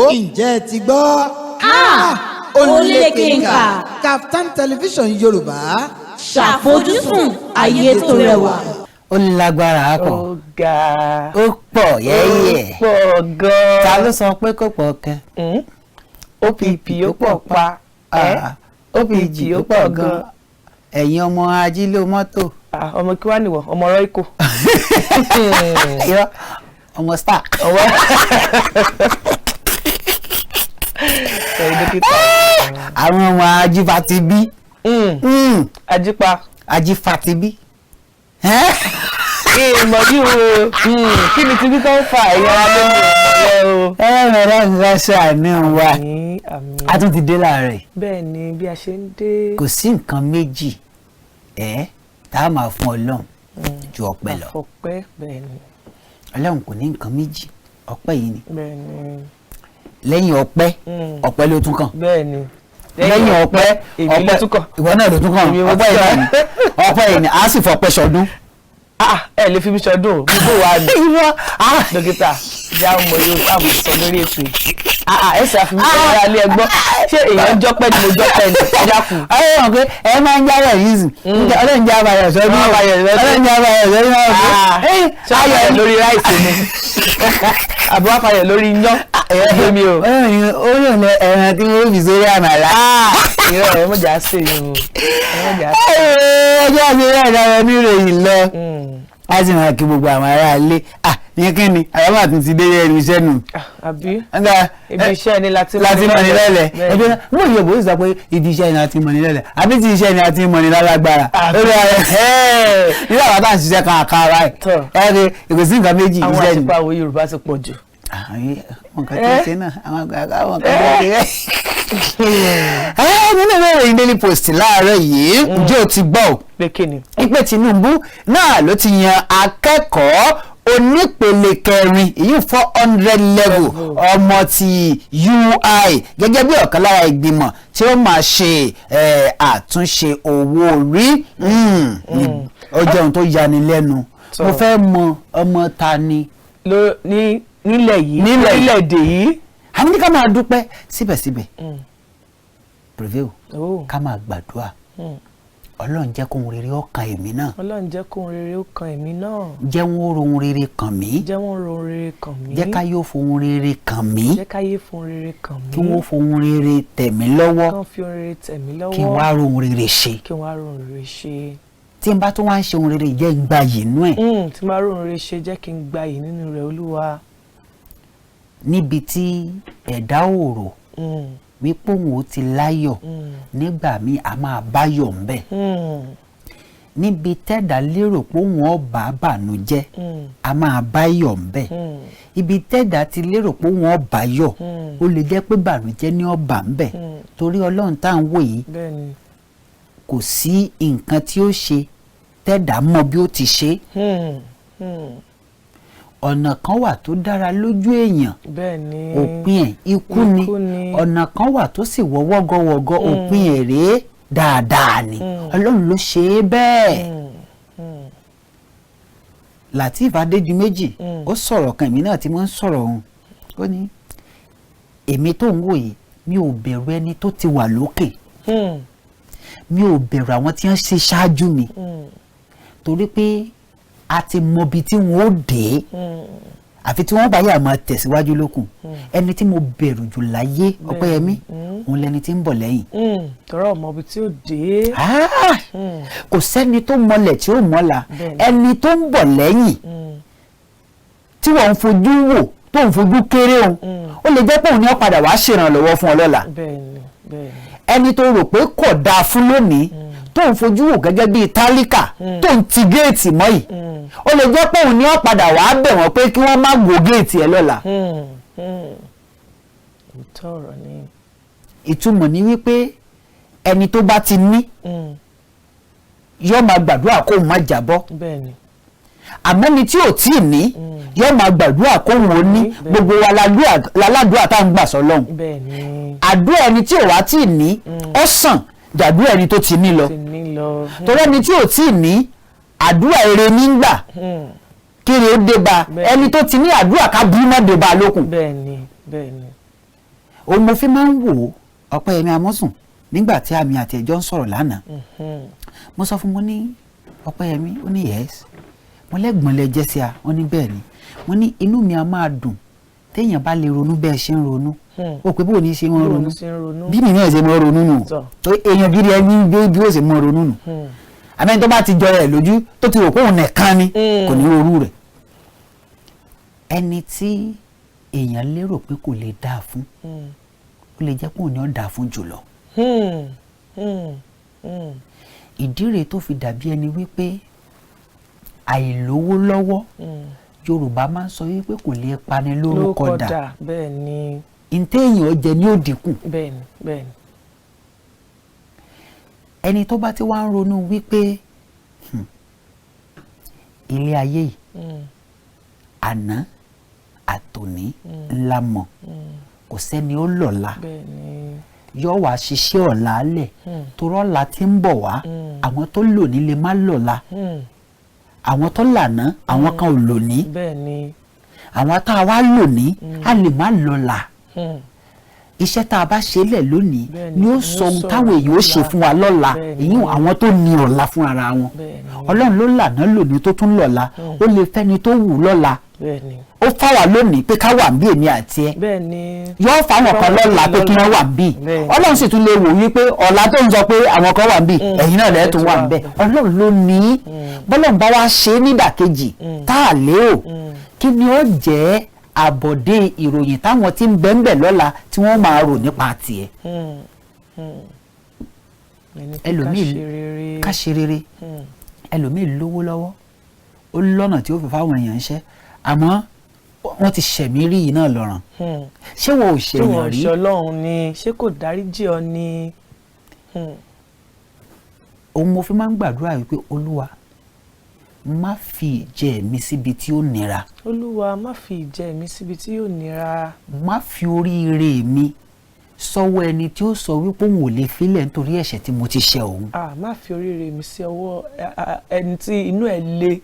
Ǹjẹ́ ẹ ti gbọ́? Ó lékenkà. Kaftan Television Yorùbá. Ṣàfojúsùn ayé tó rẹwà. Ó lágbára pọ̀. Ó ga. Ó pọ̀ yẹ́yẹ́. Ó pọ̀ gan-an. Ta ló sọ pé kò pọ̀ kan? OPP ó pọ̀ pa ẹ́. Ah, OPG ó pọ̀ gan. Ẹ̀yin ọmọ ajílò mọ́tò. Ah, ọmọ kí wàá nìwọ ọmọ rọ́ìkò. Irọ́, ọmọ star. Ọwọ́ ẹ̀yin dókítà. Àwọn ọmọ ajífatibí. Ajípa. Ajífatibí. Ìmọ̀ yìí o, kí ni tibí tó ń fa ẹ̀yà ara lónìí ọ̀rẹ́ o? Ẹ rẹ̀ ń ṣàánú wa. Àmín, àmín. A tún ti dé láàárọ̀ yìí. Bẹ́ẹ̀ ni, bí a ṣe ń dé. Kò sí nǹkan méjì ẹ tá a máa fún Ọlọ́run ju ọpẹ́ lọ. Àfọpẹ́, bẹ́ẹ̀ ni. Ọlọ́run kò ní nǹkan méjì, ọpẹ́ yìí ni. Bẹ́ẹ̀ ni. Lẹ́yìn ọpẹ́, ọpẹ́ ló tún kàn. Bẹ́ẹ̀ ni. Lẹ́yìn ọpẹ́, èmi ló tún kàn. Ìwọ náà ló tún kàn. Èmi mo Ọpẹ́ tún yìí kàn. náà ni, ọpẹ́ yìí ni a sì fọpẹ́ sọdún. Ah, ẹ lè fi mí ṣọdún o, gbogbo wa ni. Ìwọ ah. Dókítà, ìjà ọmọ yóò táàmù sọ lórí ètò yìí. Ah, ah, ẹ ṣe àfihàn ọ̀rọ̀ alẹ́ ẹgbọ́n. Ṣé èèyàn jọ́pẹ́ ni? Mo jọ́pẹ́ ni, ẹ dákun. Ayé wọn pé ẹ máa ń jáwé yìí sùn, Ọlọ́run jẹ́ abayọ̀ sọdún. Ọlọ́run abayọ̀ sọdún. Ọlọ́run jẹ́ abayọ̀ sọdún. Ah, ṣé wàá fàyọ̀ lórí ráìsì ni àbí wàá fàyọ̀ lórí iyán? Ẹ mi o. Ọlọ́run ní ẹran tí wọ́n fi sórí àmàlà. Irọ́, ẹ mọ̀jà ṣe yìí o, ẹ mọ̀jà ṣe. Ẹjọ́ àti eré ìdárayá ní ìròyìn lọ, a sì máa kí gbogbo àwọn aráalé. Ah, ní kí ni àwọn àtún ti dé ẹnu iṣẹ́ nù. Àbí Nígbà- ibi iṣẹ́ ni láti láti mọ̀ ní lẹ́lẹ̀. Bẹ́ẹ̀ Ẹgbẹ́ náà mo yẹ bó sọ pé ibi iṣẹ́ ni a ti mọ̀ ní lẹ́lẹ̀, àbí ti iṣẹ́ ni a ti mọ̀ ní lálágbára. Àbí. Ó rí ara ẹ̀ nígbà wàá bá ń ṣiṣẹ́ kan àkàrà ẹ̀ Tọ́. ẹ̀ ẹ̀ kò sí nǹkan méjì, Àwọn iṣẹ́ ni. àṣìpàwọ̀ Yorùbá ti pọ̀ jù. Àwọn nǹkan tó ń ṣe náà, àwọn nǹkan tó ń ṣe. Ẹ nínú ìwé ìròyìn Daily Post láàárọ̀ yìí, ǹjẹ́ o ti gbọ́ o? Pé kí ni? Ìpè Tinubu náà ló ti yan akẹ́kọ̀ọ́ onípele kẹrin, èyí 400 level, ọmọ ti UI, gẹ́gẹ́ bí ọ̀kan lára ìgbìmọ̀ tí ó máa ṣe àtúnṣe owó orí. Ó jẹ́ ohun tó yani lẹ́nu. Tọ́. Mo fẹ́ mọ ọmọ ta ni. Ló ní nílẹ̀ yìí. Nílẹ̀ yìí. Orílẹ̀-èdè yìí. Àní ní ká máa dúpẹ́ síbẹ̀síbẹ̀, prevail. Oh. Ká máa gbàdúrà, Ọlọ́run jẹ́ kóhun rere ọkàn èmi náà. Ọlọ́run jẹ́ kóhun rere ó kan èmi náà. Jẹ́ wọ́n rohun rere kàn mí. Jẹ́ wọ́n rohun rere kàn mí. Jẹ́ ká yóò fohun rere kàn mí. Jẹ́ káyé fohun rere kàn mí. Kí wọ́n fohun rere tẹ̀ mí lọ́wọ́. Kán fi ohun rere tẹ̀ mí lọ́wọ́. Kí n wá rohun rere ṣe. Kí n wá rohun rere ṣe. Tí n bá tún wá ń ṣe ohun rere, jẹ́ n gba yìí nú ẹ̀. Tí n bá rohun rere ṣe, jẹ́ kí n gba yìí nínú rẹ̀, Olúwa. Níbi tí ẹ̀dá òrò wípé òun ó ti láyọ̀, nígbà míì a máa báyọ̀ ńbẹ̀. Níbi tẹ́dà lérò pé òun ó bá bànújẹ́, a máa báyọ̀ ńbẹ̀. Ibi tẹ́dà ti lérò pé òun ó báyọ̀, ó lè jẹ́ pé bànújẹ́ ní ó bá ńbẹ̀, torí Ọlọ́run tá à ń wò yìí, Bẹ́ẹ̀ ni. kò sí nǹkan tí ó ṣe tẹ́dà mọ̀ bí ó ti ṣe. Ọ̀nà kan wà tó dára lójú èèyàn, Bẹ́ẹ̀ ni. òpin ẹ̀ ikú ni. Ikú ni. Ọ̀nà kan wà tó sì wọ́ wọ́gọ́wọ́gọ́, òpin ẹ̀ rèé, dáadáa ni. Ọlọ́run ló ṣe é bẹ́ẹ̀. Lateef Adédìméjì ó sọ̀rọ̀ kan, èmi náà tí mo ń sọ̀rọ̀ òun. Ó ní èmi tó ń wò yìí, mi ò bẹ̀rù ẹni tó ti wà lókè, mi ò bẹ̀rù àwọn tí wọ́n ṣe ṣáájú mi, torí pé a ti mọbi tí wọ́n ó dé, àfi tí wọ́n bá yà máa tẹ̀síwájú lókun. Ẹni tí mo bẹ̀rù jù láyé, Ọpẹ́yẹmí, òun lẹni tí ń bọ̀ lẹ́yìn. Tọrọ ọmọ ibi tí ó dé. Ah! Kò sẹ́ni tó mọlẹ̀ tí ó mọ́la. Ẹni tó ń bọ̀ lẹ́yìn tí wọ́n ń fojú wò, tó ń fojú kéré òun, ó lè jẹ́ pé òun ni ó padà wàá ṣèrànlọ́wọ́ fún ọ lọ́la. Bẹ́ẹ̀ ni, bẹ́ẹ̀ ni. Ẹni tó rò pé kò dáa fún lónìí, tó ń fojú wò gẹ́gẹ́ bíi tálíkà tó ń ti géètì mọ́ yìí, ó lè jẹ́ pé òun ni ó padà wàá bẹ̀ wọ́n pé kí wọ́n má gbó géètì ẹ lọ́la. Òótọ́ ọ̀rọ̀ ni. Ìtumọ̀ ni wípé ẹni tó bá ti ní yóò máa gbàdúrà kóun má jábọ́. Bẹ́ẹ̀ ni. Àmọ́ ẹni tí ò tí ì ní yóò máa gbàdúrà kóun ó ní. Gbogbo wa láládùúrà tá à ń gbà sọ́lọ́hun. Bẹ́ẹ̀ ni. Àdúrà ẹni tí ò wá tí ì ní, ó sàn jàdúrà ẹni tó ti ní lọ, Ti ní lọ. torí ẹni tí ò tí ì ní, àdúrà èrè ní ń gbà kiri ó dé bá. Bẹ́ẹ̀. Ẹni tó ti ní, àdúrà ká burú má dé bá lókun. Bẹ́ẹ̀ ni, bẹ́ẹ̀ ni. Òun mo fi máa ń wò ó, Ọpẹ́yẹmí Amọ́sùn, nígbà tí àmì àti ẹ̀jọ́ ń sọ̀rọ̀ lánàá, mo sọ fún mo ní, "Ọpẹ́yẹmí." Ó ní, "Yes." Mo lẹ́gbọ̀n lẹ jẹ́ sí a. Wọ́n ní bẹ́ẹ̀ ni. Mo ní inú mi á máa dùn téèyàn bá lè ronú bẹ́ẹ̀ ṣe ń ronú. Ó pé bó o ní ṣe wọ́n Bó o ronú ní ṣe ń ronú. Bí mi náà ṣe mọ́ ronú nù. Tọ́. Tó èèyàn gidi ẹni bí ó ṣe mọ́ ronú nù. Àmẹ́ni tó bá ti jọra ẹ̀ lójú, tó ti rò pé òun nìkan ni, kò ní rorú rẹ̀. Ẹni tí èèyàn lérò pé kò lè dáa fún, ó lè jẹ́ pé òun ni ó dáa fún jùlọ. Ìdí rèé tó fi dàbí ẹni wípé àìlówó lọ́wọ́, Yorùbá máa ń sọ wípé kò lè pani lórúkọ dà. Dà, bẹ́ẹ̀ ni. Ntẹ́ èèyàn jẹ ní òdìkù. bẹ́ẹ̀ ni bẹ́ẹ̀ ni. Ẹni tó bá ti wá ń ronú wípé ilé ayé yìí, àná àtòní ńlá mọ̀, kò sẹ́ni ó lọ́la, bẹ́ẹ̀ ni. yóò wá ṣiṣẹ́ ọ̀la lẹ̀, torọ́ ọ̀la tí ń bọ̀ wá, àwọn tó lò ní lè má lọ́la. Àwọn tó lànà, àwọn kan ò lò ní. bẹ́ẹ̀ ni. Àwọn tá a wá lò ní, a lè má lọ́la. Iṣẹ́ tá a bá ṣe lẹ̀ lónìí Bẹ́ẹ̀ni, ni ó ni ó sọ ohun sọ táwọn èèyàn ó ṣe ọ̀la. fún wa lọ́la. Ìyún àwọn tó ní ọ̀la fún ara wọn. Ọlọ́run ló lànà lónìí tó tún lọ́la, ó lè fẹ́ni tó wù lọ́la. bẹ́ẹ̀ ni. Ó fáwa lónìí pé ká wà ń bí, èmi àti ẹ. bẹ́ẹ̀ ni. Yóò fáwọn kan lọ́la pé kí wọ́n wà ń bí. Ọlọ́run sì tún lè wò wípé ọ̀la tó ń sọ pé àwọn kan wà ń bí, ẹ̀yin náà lẹ́ẹ̀ tún wà ń bẹ̀. Ọlọ́run ló ní. Bọ́lọ́run bá wá ṣe é nídàkejì tá a lérò, kí ni ó jẹ́ àbọ̀dé ìròyìn táwọn tí ń bẹ ń bẹ̀ lọ́la tí wọ́n máa rò nípa tiẹ̀? Ẹni pé Ẹlòmíì ká ṣe rere. Ká ṣe rere. Ẹlòmíì lówó lọ́wọ́, ó lọ́nà tí ó fi fáwọn èèyàn ṣẹ́, àmọ́ wọ́n ti ṣẹ̀mí rí yìí náà lọ́rùn. Ṣé wọn ò Ṣé wọn ṣèyàn ò rí? ṣe Ọlọ́run ni? Ṣé kò dáríjì ọ ni? Òun mo fi máa ń gbàdúrà wípé, Olúwa, má fi ìjẹ mi síbi tí ó nira. Olúwa, má fi ìjẹ mi síbi tí yóò nira. Má fi oríire mi sọ́wọ́ ẹni tí ó sọ wípé òun ò lè filẹ̀ nítorí ẹ̀ṣẹ̀ tí mo ti ṣẹ̀ òun. Ah, má fi oríire mi sí ọwọ́ ẹni tí inú ẹ̀ le,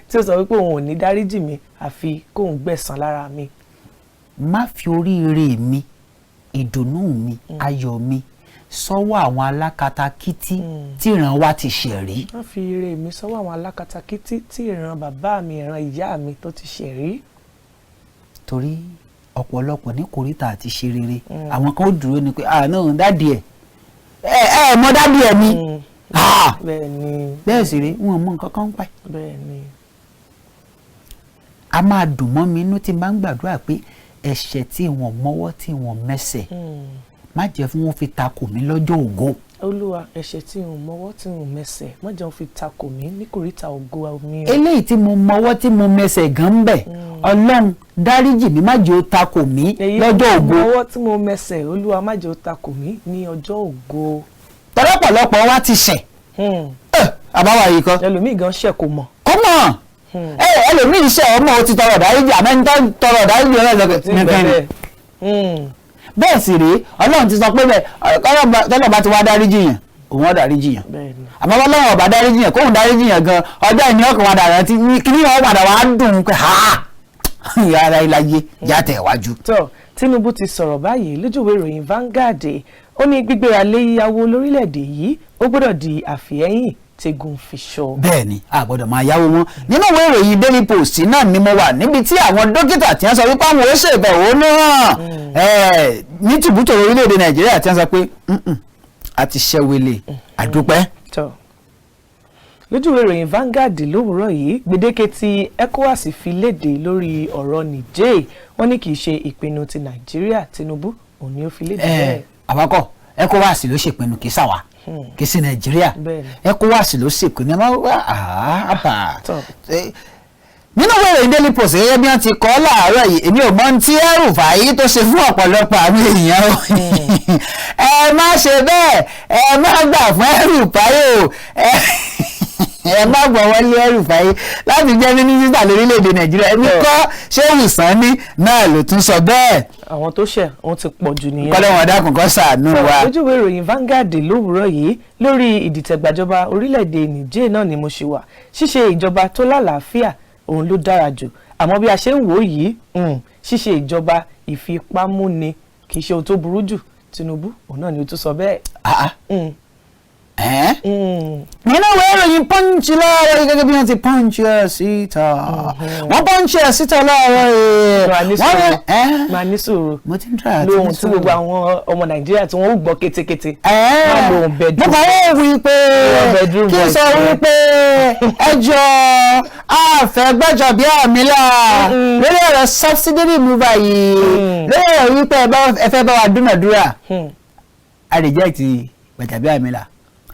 tí ó sọ wípé òun ò ní dáríjì mi àfi kóun gbẹ̀san lára mi. Má fi oríire mi, ìdùnnú mi, ayọ̀ mi sọ́wọ́ àwọn alákatakítí tí ìran wa ti ṣẹ̀ rí. Má fi ire mi sọ́wọ́ àwọn alákatakítí tí ìran bàbá mi, ìran ìyá mi tó ti ṣẹ̀ rí. Torí ọ̀pọ̀lọpọ̀ ní kòríta àti ṣe rere, àwọn kan ó dúró ni pé, "Ah no, daddy ẹ̀, ẹ ẹ mọ daddy ẹ̀ ni." Ah! bẹ́ẹ̀ ni. Bẹ́ẹ̀ sì rí, wọn mọ nǹkan kan ń pa ẹ̀. bẹ́ẹ̀ ni. A máa dùn mọ́ mi inú tí n bá ń gbàdúrà pé ẹ̀ṣẹ̀ tí wọ́n mọ́wọ́ tí wọ́n mẹ́sẹ̀, má jẹ́ fún wọn fi takò mí lọ́jọ́ ògo. Olúwa, ẹ̀ṣẹ̀ tí n ò mọ́wọ́ tí n ò mẹsẹ̀, má jẹ́ ó fi takò mí ní kòríta ògo mi o. Eléyìí tí mo mọ́wọ́ tí mo mẹsẹ̀ gan ń bẹ̀, Ọlọ́run dáríjì mi, má jẹ́ ó takò mí Èyí lọ́jọ́ tí mo ògo. mọ́wọ́ tí mo mẹsẹ̀, Olúwa, má jẹ́ ó takò mí ní ọjọ́ ògo. Tọ́lọ́pọ̀lọpọ̀ wa ti ṣẹ̀. Àbáwá yìí kọ́. Ẹlòmíì gan ṣẹ̀, kò mọ̀. Kó mọ̀ ẹ. Ẹlòmíì ṣẹ̀, ọmọ o ti tọrọ dáríjì, àmọ́ ẹni tó tọrọ dáríjì ọlọ́run Tí ń nìkan ni. bẹ̀rẹ̀. Bẹ́ẹ̀ sì rèé, Ọlọ́run ti sọ pé bẹ́ẹ̀, tọ́lọ̀ bá ti wá dáríjì yàn, òun ó dáríjì yàn. bẹ́ẹ̀ ni. Àmọ́ bọ́lọ́run ọba dáríjì yàn, kóun dáríjì yàn gan, ọjọ́ ìní ọkàn padà rántí kí ni wọ́n padà wá dùn ún pé ha, ara iláyé yàtẹ̀ wájú. Tó Tinubu ti sọ̀rọ̀ báyìí lójúwèé ìròyìn Vanguard. Ó ní gbígbéra lé yíyáwó lórílẹ̀‐èdè yìí, ó gbọ́dọ̀ di àfihẹ́yìn tegun fi ṣọ. Bẹ́ẹ̀ ni, a gbọ́dọ̀ máa yáwó wọn. Nínú ìwé ìròyìn Daily Post náà ni mo wà, níbi tí àwọn dókítà tí wọ́n sọ wípé àwọn ó ṣèbẹ̀wò náà ní tìbútòrò orílẹ̀-èdè Nàìjíríà, tí wọ́n sọ pé, "A ti ṣẹ́wélé, àdúpẹ́." Tó lójúwèé ìròyìn Vanguard lówùúrọ̀ yìí, gbèdéke tí ECOWAS fi léde lórí ọ̀rọ̀ Niger, wọ́n ní kì í ṣe ìpinnu ti Nàìjíríà. Tinubu òun ni ó fi léde bẹ́ẹ̀. Àwakọ̀ ECOWAS ló ṣèpinnu, kì í ṣàwà, kì í sí Nàìjíríà. ECOWAS ló ṣèpinnu. Ẹ má wá àbà. Nínú ìwé ìròyìn Daily Post, gẹ́gẹ́ bí wọ́n ti kọ láàárọ̀ yìí, èmi ò mọ ohun tí El-Rufai tó ṣe fún ọ̀pọ̀lọpọ̀ àwọn èèyàn o. Ẹ má ṣe bẹ́ẹ̀, ẹ má gbà fún El-Rufai o, ẹ má gbọ́wọ́ lé El-Rufai láti jẹ́ mínísítà lórílẹ̀‐èdè Nàìjíríà. Èmi kọ́, Shehu Sani náà ló tún sọ bẹ́ẹ̀. Àwọn tó ṣẹ̀ wọ́n ti pọ̀ jù nìyẹn. Kọ́lẹ́ wọn dákun kó ṣàánú wa. Lójúwèé ìròyìn Vanguard lówùúrọ̀ yìí, lórí ìdìtẹ̀gbàjọba orílẹ̀-èdè Niger náà ni mo ṣe wà. Ṣíṣe ìjọba tó lálàáfíà òun ló dára jù, àmọ́ bí a ṣe ń wò ó yìí, ṣíṣe ìjọba ìfipámúni Kì í ṣe ohun tó burú jù. Tinubu òun náà ni ó tún sọ bẹ́ẹ̀. Ah, ah. Ẹ́n? Nínú ìwé ìròyìn Punch láàárọ̀ yìí, gẹ́gẹ́ bí wọ́n ti Punch ẹ̀ síta, wọ́n Punch ẹ̀ síta láàárọ̀ yìí. Máa ní Wọ́n ní sùúrù. Ẹ́? Máa ní sùúrù. Mo ti ń try àti Lóhun ní tí gbogbo sùúrù. àwọn ọmọ Nàìjíríà tí wọ́n ó gbọ́ kétékété. Má lóhun Mo bedroom. kàn wọ́n wí pé Bedroom kí n sọ voice rẹ. wípé ẹjọ́ àfẹ́ Gbajabiamila lórí ọ̀rọ̀ subsidy removal yìí, lórí ọ̀rọ̀ wípé ẹ fẹ́ bá wa dúnàdúrà, a reject Gbajabiamila.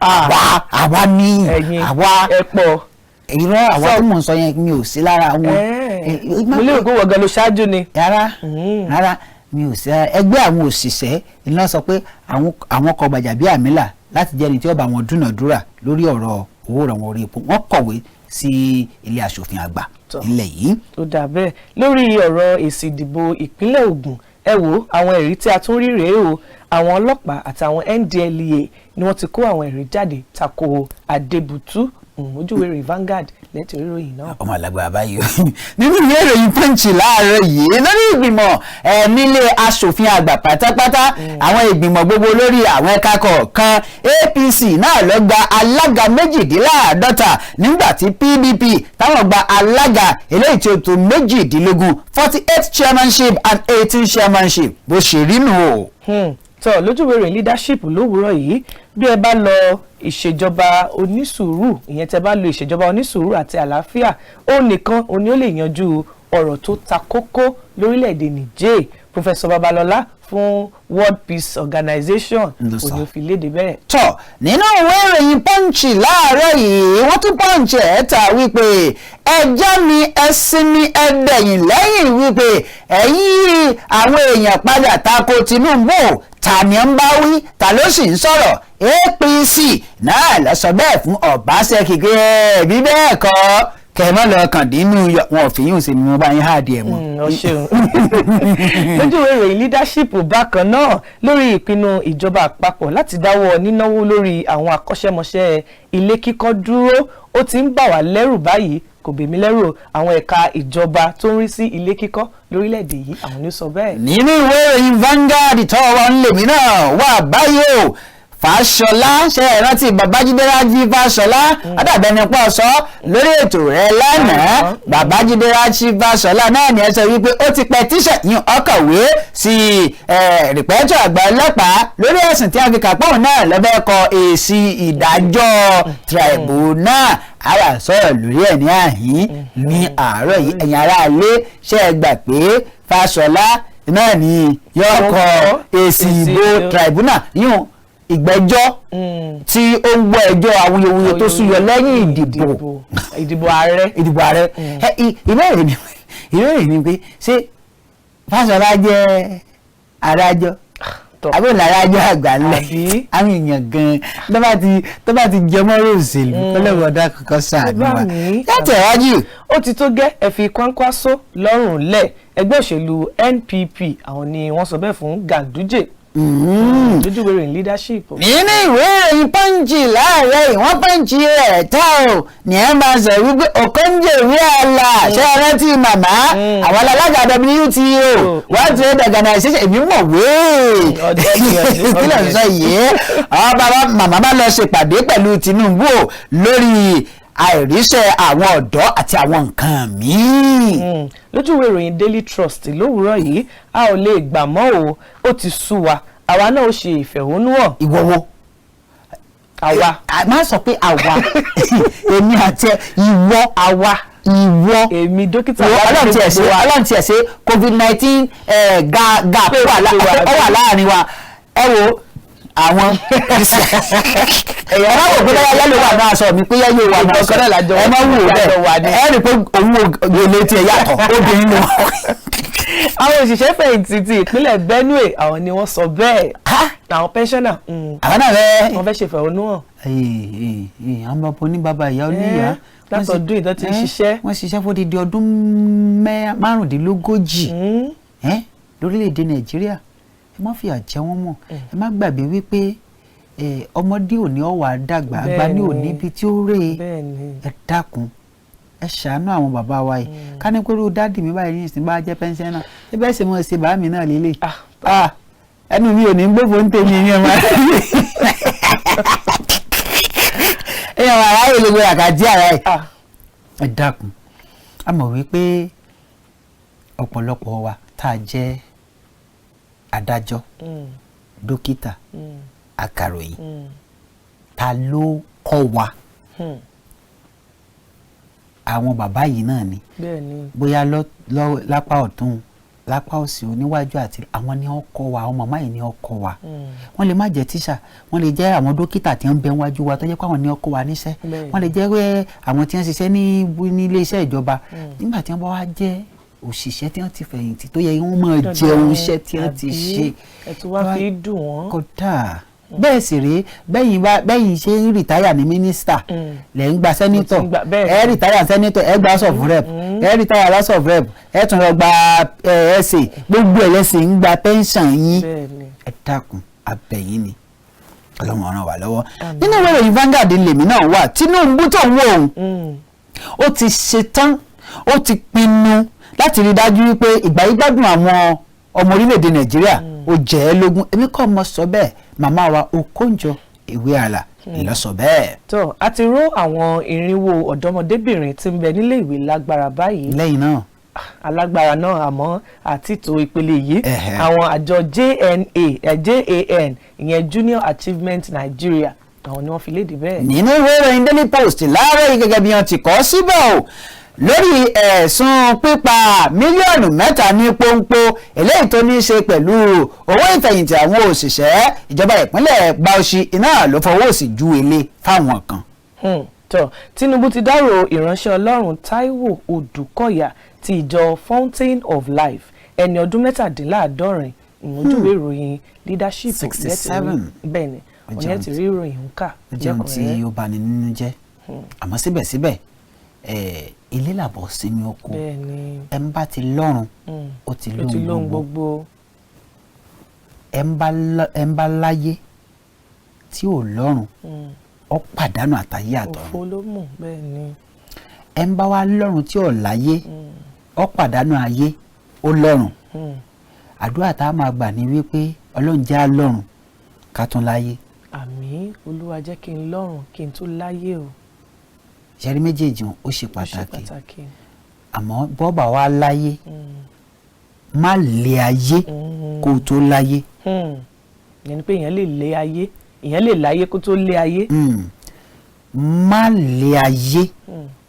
Àwa ní Ẹ̀yin àwa ẹ pọ̀. Irọ́, àwa tí mò ń sọ yẹn, mi ò sí lára àwọn. Mo lérò pé wọ́n gan ló ṣáájú ni. Rárá rárá, mi ò sí lára ẹgbẹ́ àwọn òṣìṣẹ́. Iná sọ pé àwọn kọ Gbajabiamila láti jẹ́ ẹni tí ó bá wọn dúnàdúrà lórí ọ̀rọ̀ owó ìrànwọ́ orí epo. Wọ́n kọ̀wé sí ilé aṣòfin àgbà nílẹ̀ yìí. Ó dà bẹ́ẹ̀. Lórí ọ̀rọ̀ èsì ìdìbò ìpínlẹ̀ Ògùn, ẹ wo àwọn ẹ̀rí tí a tún rí rèé o. Àwọn ọlọ́pàá àtàwọn NDLEA ni wọ́n ti kó àwọn ẹ̀rí jáde tako Adébútú. Ojúwe rẹ̀ Vanguard lẹ́tì ríròyìn náà. Ọmọ àlágbára báyìí o. Nínú ìwé ìròyìn Punch láàárọ̀ yìí, lórí ìgbìmọ̀ ẹ̀ nílé aṣòfin àgbà pátápátá, àwọn ìgbìmọ̀ gbogbo lórí àwọn ẹ̀ka kọ̀ọ̀kan, APC náà ló gba alága 52, nígbà tí PDP táwọn gba alága eléyìí tí ó tó 18, 48 chairmanship and 18 chairmanship. Bó ṣe rí nù o. Tọ́ lójúwèé rẹ̀ Leadership lówùúrọ̀ yìí, bí ẹ bá lọ ìṣèjọba onísùúrù, ìyẹn tẹ bá lo ìṣèjọba onísùúrù àti àlàáfíà, ó nìkan ó ní ó lè yanjú ọ̀rọ̀ tó ta kókó lórílẹ̀‐èdè Niger. Professor Babalọlá fún World Peace Organization Ló sọ. òní ó fi léde bẹ́ẹ̀. Tọ̀, nínú ìwé ìròyìn Punch láàárọ̀ yìí, wọ́n tún Punch ẹ̀ ta wípé ẹjọ́ mi, ẹ sinmi, ẹ dẹ̀yìn lẹ́yìn, wípé ẹ̀yìn àwọn èèyàn padà tako Tinubu. Ta ni ń bá wí? Ta ló sì ń sọ̀rọ̀? APC náà lọ sọ bẹ́ẹ̀ fún Ọbaṣẹ́kì pé ẹ bí bẹ́ẹ̀ kọ́, kẹ́ mọ́ lọ kàn dínú wọn ò fi yún sí ni mo bá yín háàdì ẹ̀ mọ́. Ọ ṣeun. Lójú ìwé ìròyìn Leadership bákan náà, lórí ìpinnu ìjọba àpapọ̀ láti dáwọ́ nínáwó lórí àwọn akọ́ṣẹ́mọṣẹ́ ilé kíkọ́ dúró, ó ti ń bà wá lẹ́rù báyìí. Kò bèmí lẹ́rù o. Àwọn ẹ̀ka ìjọba tó ń rí sí ilé kíkọ́ lórílẹ̀‐èdè yìí, àwọn ni ó sọ bẹ́ẹ̀. Nínú ìwé ìròyìn Vanguard tó wà ń lèmi náà wà báyìí o. Fáṣọlá, ṣe é rántí Babájídé Rájí Fáṣọlá? Adàbẹni pọ̀ sọ lórí ètò rẹ̀ lánàá. Babájídé Rájí Fáṣọlá náà ni ẹ sọ wípé ó ti petition yín, ọkọ̀wé sí rìpẹ́tọ̀ àgbà ọlọ́pàá lórí ẹ̀sùn tí a fi kàpọ̀ náà lọ́bẹ̀ kọ èsì ìdájọ́ tribunal. Àwa sọ̀rọ̀ lórí ẹ̀ ní àhín ní àárọ̀ yìí. Ẹ̀yin aráalé, ṣe é gbà pé Fáṣọlá náà ni yóò kọ èsì ìbò tribunal yíyún ìgbẹ́jọ́ tí ó ń gbọ́ ẹjọ́ awuyewuye tó súyọ lẹ́yìn ìdìbò Ìdìbò ààrẹ. Ìdìbò ààrẹ. Ìbéèrè ni pé ṣé Fáṣọlá jẹ́ adájọ́? Tọ́. Àbí òun adájọ́ àgbà ńlẹ̀? Àbí? Àwọn èèyàn gan tó bá ti jẹ mọ́rọ̀ òṣèlú, kọ́lẹ́wọ̀n ọ̀dà kankan ṣàánú Bá wa. mi. Látẹ̀wájú. Ó ti tó gẹ́, ẹ fi Kwankwaso lọ́rùn lẹ̀. Ẹgbẹ́ òṣèlú NPP, àwọn ni wọ́n sọ bẹ́ẹ̀ fún Ganduje. Lójú ìwé ìròyìn Leadership. Nínú ìwé ìròyìn Punch láàárọ̀ yìí, wọ́n Punch rẹ̀ tá ò ní ẹ̀ máa sọ wípé Okonjo-Iweala, ṣé ẹ rántí màmá àwọn alága WTO, World Trade Organization? Èmi mọ̀ wéè. Ọdún gbìyànjú. Kí ló ń sọ yìí? Àwọn bàbá màmá bá lọ ṣèpàdé pẹ̀lú Tinubu o lórí àìríṣẹ́ àwọn ọ̀dọ́ àti àwọn nǹkan míì. Lójú ìwé ìròyìn Daily Trust lówùúrọ̀ yìí, a ò lè gbà mọ́ o, ó ti sú wa, àwa náà ó ṣe ìfẹ̀hónúhàn. Ìwọ wo? Àwa. A má sọ pé àwa, èmi àti ẹ, ìwọ. Àwa. Ìwọ. Èmi dókítà. Wo, Ọlọ́run tiẹ̀ ṣe, Ọlọ́run tiẹ̀ ṣe, COVID-19 gap ó wà láàrin wa. Ẹ wo àwọn ẹ má wò pé báyà yellow wà náà aṣọ mi, pé yellow wà náà aṣọ. Ìjọ kan náà lájọ Ẹ má wò lájọ wà ní. bẹ́ẹ̀. Ẹ rí i pé òun ò gèlè tiẹ̀ yàtọ̀, obìnrin ló. Àwọn òṣìṣẹ́ fẹ̀yìntì ti ìpínlẹ̀ Benue, àwọn ni wọ́n sọ bẹ́ẹ̀, àwọn pensioner. Àwọn náà fẹ́ Wọ́n fẹ́ ṣe ìfẹ̀hónúhàn. Àwọn bàbá oníbàbá, ìyá oníyà. Látọdún ìdán ti ń ṣiṣẹ́. Wọ́n ṣiṣẹ́ fún odidi ọdún 35 lórílẹ̀‐èdè Nàìjíríà. Ẹ má fìyà jẹ wọ́n mọ́. Ẹ má gbàgbé wípé ọmọdé òní ọ̀wà dàgbà, àgbà ní òní ibi tí ó rè é. Ẹ dákun, ẹ ṣàánú àwọn bàbá wa yìí. Ká ní pẹ̀lú daddy mi báyìí ní ìsìn bá jẹ́ pensioner, ẹ bẹ́ẹ̀ sì mọ̀ ṣe bàá mi náà lélẹ̀. Ah. Ah. Ẹnu mi ò ní gbófo ń tèmi ní ọmọ èèyàn aráyè gbogbo àkàtì ara ẹ̀. Ẹ dákun, a mọ̀ wípé ọ̀pọ̀lọpọ̀ wa tá a jẹ́ adájọ́, dókítà, akàròyìn, ta ló kọ́ wa? Àwọn bàbá yìí náà ni. Bóyá lápá ọ̀tún, lápá òsì, oníwájú àti àwọn ni wọ́n kọ́ wa. Àwọn màmá yìí ni wọ́n kọ́ wa. Wọ́n lè má jẹ́ tíṣà, wọ́n lè jẹ́ àwọn dókítà tí wọ́n ń bẹ wájú wa tó jẹ́ pé àwọn ni wọ́n kọ́ wa níṣẹ́. Wọ́n lè jẹ́ pé àwọn tí wọ́n ṣiṣẹ́ ní ilé iṣẹ́ ìjọba. Nígbà tí wọ́n bá wá jẹ́ òṣìṣẹ́ tí wọ́n ti fẹ̀yìntì, tó yẹ wọ́n máa jẹun iṣẹ́ tí wọ́n ti ṣe. Ẹ̀ tí wàá fi dùn wọ́n. Kódà bẹ́ẹ̀ sì rèé, bẹ́yìn ṣe ń retire ní mínísítà lẹ́ ń gba senator, ẹ retire senator, ẹ gba House of Rep, ẹ retire House of Rep, ẹ tún lọ gba ẹsẹ̀, gbogbo ẹ̀ lẹ́sìn ń gba pension yín. Ẹ dákun, abẹ̀yìn ni, Ọlọ́run ràn wá lọ́wọ́. Nínú ìwé ìròyìn Vanguard lèmi náà wà. Tinubu tó ń wò òun, ó ti ṣetán, ó ti pinnu láti rí dájú wípé ìgbà yìí gbádùn àwọn ọmọ orílẹ̀-èdè Nàìjíríà ó jẹ́ ẹ́ lógún. Èmi kọ́ mọ sọ bẹ́ẹ̀, màmá wa Okonjo Iweala ló sọ bẹ́ẹ̀. Tó a ti ró àwọn 400 ọ̀dọ́mọdébìnrin tí ń bẹ nílé ìwé lágbára báyìí. Lẹ́yìn náà. Alágbára náà, àmọ́ àti tó ìpele yìí, àwọn àjọ JNA, JAN, ìyẹn Junior Achievement Nigeria, àwọn ni wọ́n fi léde bẹ́ẹ̀. Nínú ìwé ìròyìn Daily Post láàárọ̀ yìí, gẹ́gẹ́ bí wọ́n ti kọ síbẹ̀ o, lórí ẹ̀sùn pípa 3 mílíọ̀nù ní pọ́npọ́, eléyìí tó ní í ṣe pẹ̀lú owó ìfẹ̀yìntì àwọn òṣìṣẹ́ ìjọba ìpínlẹ̀ Bauchi, iná ló fọwọ́ sí ju ilé fáwọn kan. Tó Tinubu ti dárò ìránṣẹ́ Ọlọ́run Táíwò Odùkọ̀yà ti ìjọ Fountain of Life, ẹni ọdún 77. Ìmójúwé ìròyìn Leadership. 67. Bẹ́ẹ̀ ni, ọ̀nà ẹ̀ ti rí ìròyìn ń kà. Ó jẹun tí ó bani nínú jẹ́, àmọ́ síbẹ̀síbẹ̀, ilé làbọ̀ sinmi oko. Ẹ̀ ń bá ti lọ́run, ó ti lóhun gbogbo. Ẹ̀ ń bá láyé tí ò lọ́run, ó pàdánù àtayé àtọ̀run. Òfo ló mú, bẹ́ẹ̀ ni. Ẹ̀ ń bá wá lọ́run tí ò láyé, ó pàdánù ayé, ó lọ́run. Àdúrà tá a máa gbà ní wípé Ọlọ́run jẹ́ á lọ́run ká tún láyé. Àmín, Olúwa, jẹ́ kí n lọ́run kí n tún láyé o. Ṣẹ́rí méjèèjì ó ṣe pàtàkì, àmọ́ bọ́ọ̀bà wa láyé, má lé ayé kó o tó láyé. Ìyẹn ni pé èèyàn lè lé ayé, èèyàn lè láyé kó tó lé ayé. Má lé ayé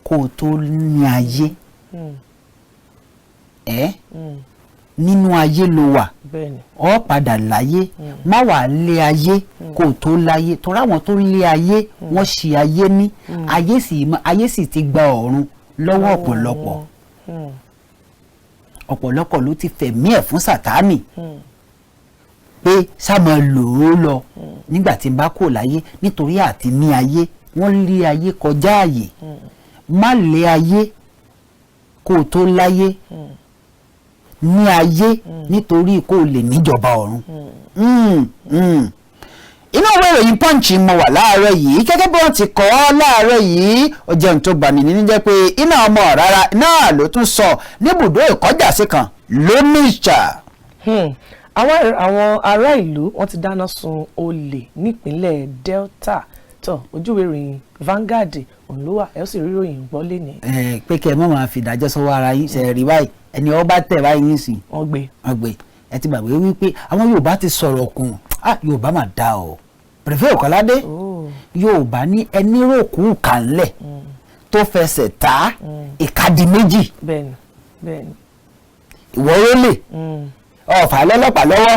kó o tó ní ayé. Ẹ nínú ayé ló wà, ọ padà láyé. Má wàá lé ayé kó o tó láyé, torí àwọn tó lé ayé, wọ́n ṣì ayé ní ayé sì, ayé sì ti gba ọ̀run lọ́wọ́ ọ̀pọ̀lọpọ̀. Ọ̀pọ̀lọpọ̀ ló ti fẹ̀mí ẹ̀ fún Sàtánì pé sá máa lò ó lọ nígbà tí n bá kò láyé, nítorí àti ní ayé, wọ́n lé ayé kọjá àyè. Má lé ayé kó o tó láyé, ní ayé nítorí kó o lè níjọba ọ̀run. Inú ìwé ìròyìn Punch mo wà láàárọ̀ yìí, gẹ́gẹ́ bí wọ́n ti kọ ọ́ láàárọ̀ yìí, ó jẹun tó bani nínú jẹ́ pé iná ọmọ rárá náà ló tún sọ níbùdó ìkọjàsí kan lónìṣà. Àwọn ará ìlú, wọ́n ti dáná sun olè nípínlẹ̀ Delta. Tó ojúwe ìròyìn Vanguard òun ló wà, ẹ ó sì rí ìròyìn gbọ́ lé ní. Ẹ pé kí ẹ má máa fi ìdájọ́ sọ́wọ́ ara yín ṣe rí báyìí, ẹni ó bá tẹ̀ báyìí nísìn. Wọ́n gbé. Wọ́n gbé. Ẹ ti gbàgbé wípé àwọn Yorùbá ti sọ̀rọ̀ kùn. Ah, Yorùbá mà dá o. Pẹ̀fẹ́ Ọ̀kọ́ládé, Yorùbá ní ẹni ròkú kànlẹ̀ tó fẹsẹ̀ tá ìkàdí méjì. Bẹ́ẹ̀ni, bẹ́ẹ̀ni. Ìwọ rólè ọ̀fà lọ́lọ́pàá lọ́wọ́,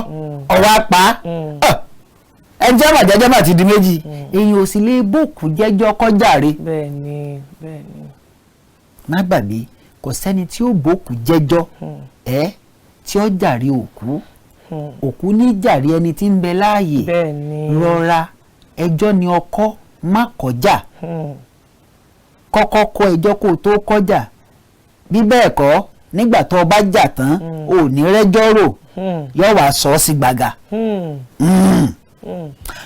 ọwọ́ apá ẹjẹ́ mà jẹ́jẹ́ mà ti di méjì. Èyàn ò sì lè bókù jẹ́jọ́ kọjáre. Bẹ́ẹ̀ni, bẹ́ẹ̀ni. Má gbàgbé, kò sẹ́ni tí ó bókù jẹ́jọ́ ẹ tí ó jàre òkú. Òkú ní jàre ẹni tí ń bẹ láàyè. Rọra, ẹjọ́ ni ọkọ́, má kọjá. Kọ́kọ́ kọ́ ẹjọ́ kó o tó kọjá. Bí bẹ́ẹ̀ kọ́, nígbà tó o bá jà tán, o ò ní rẹ́jọ́ rò, yóò wá sọ ọ́ sí gbàgà.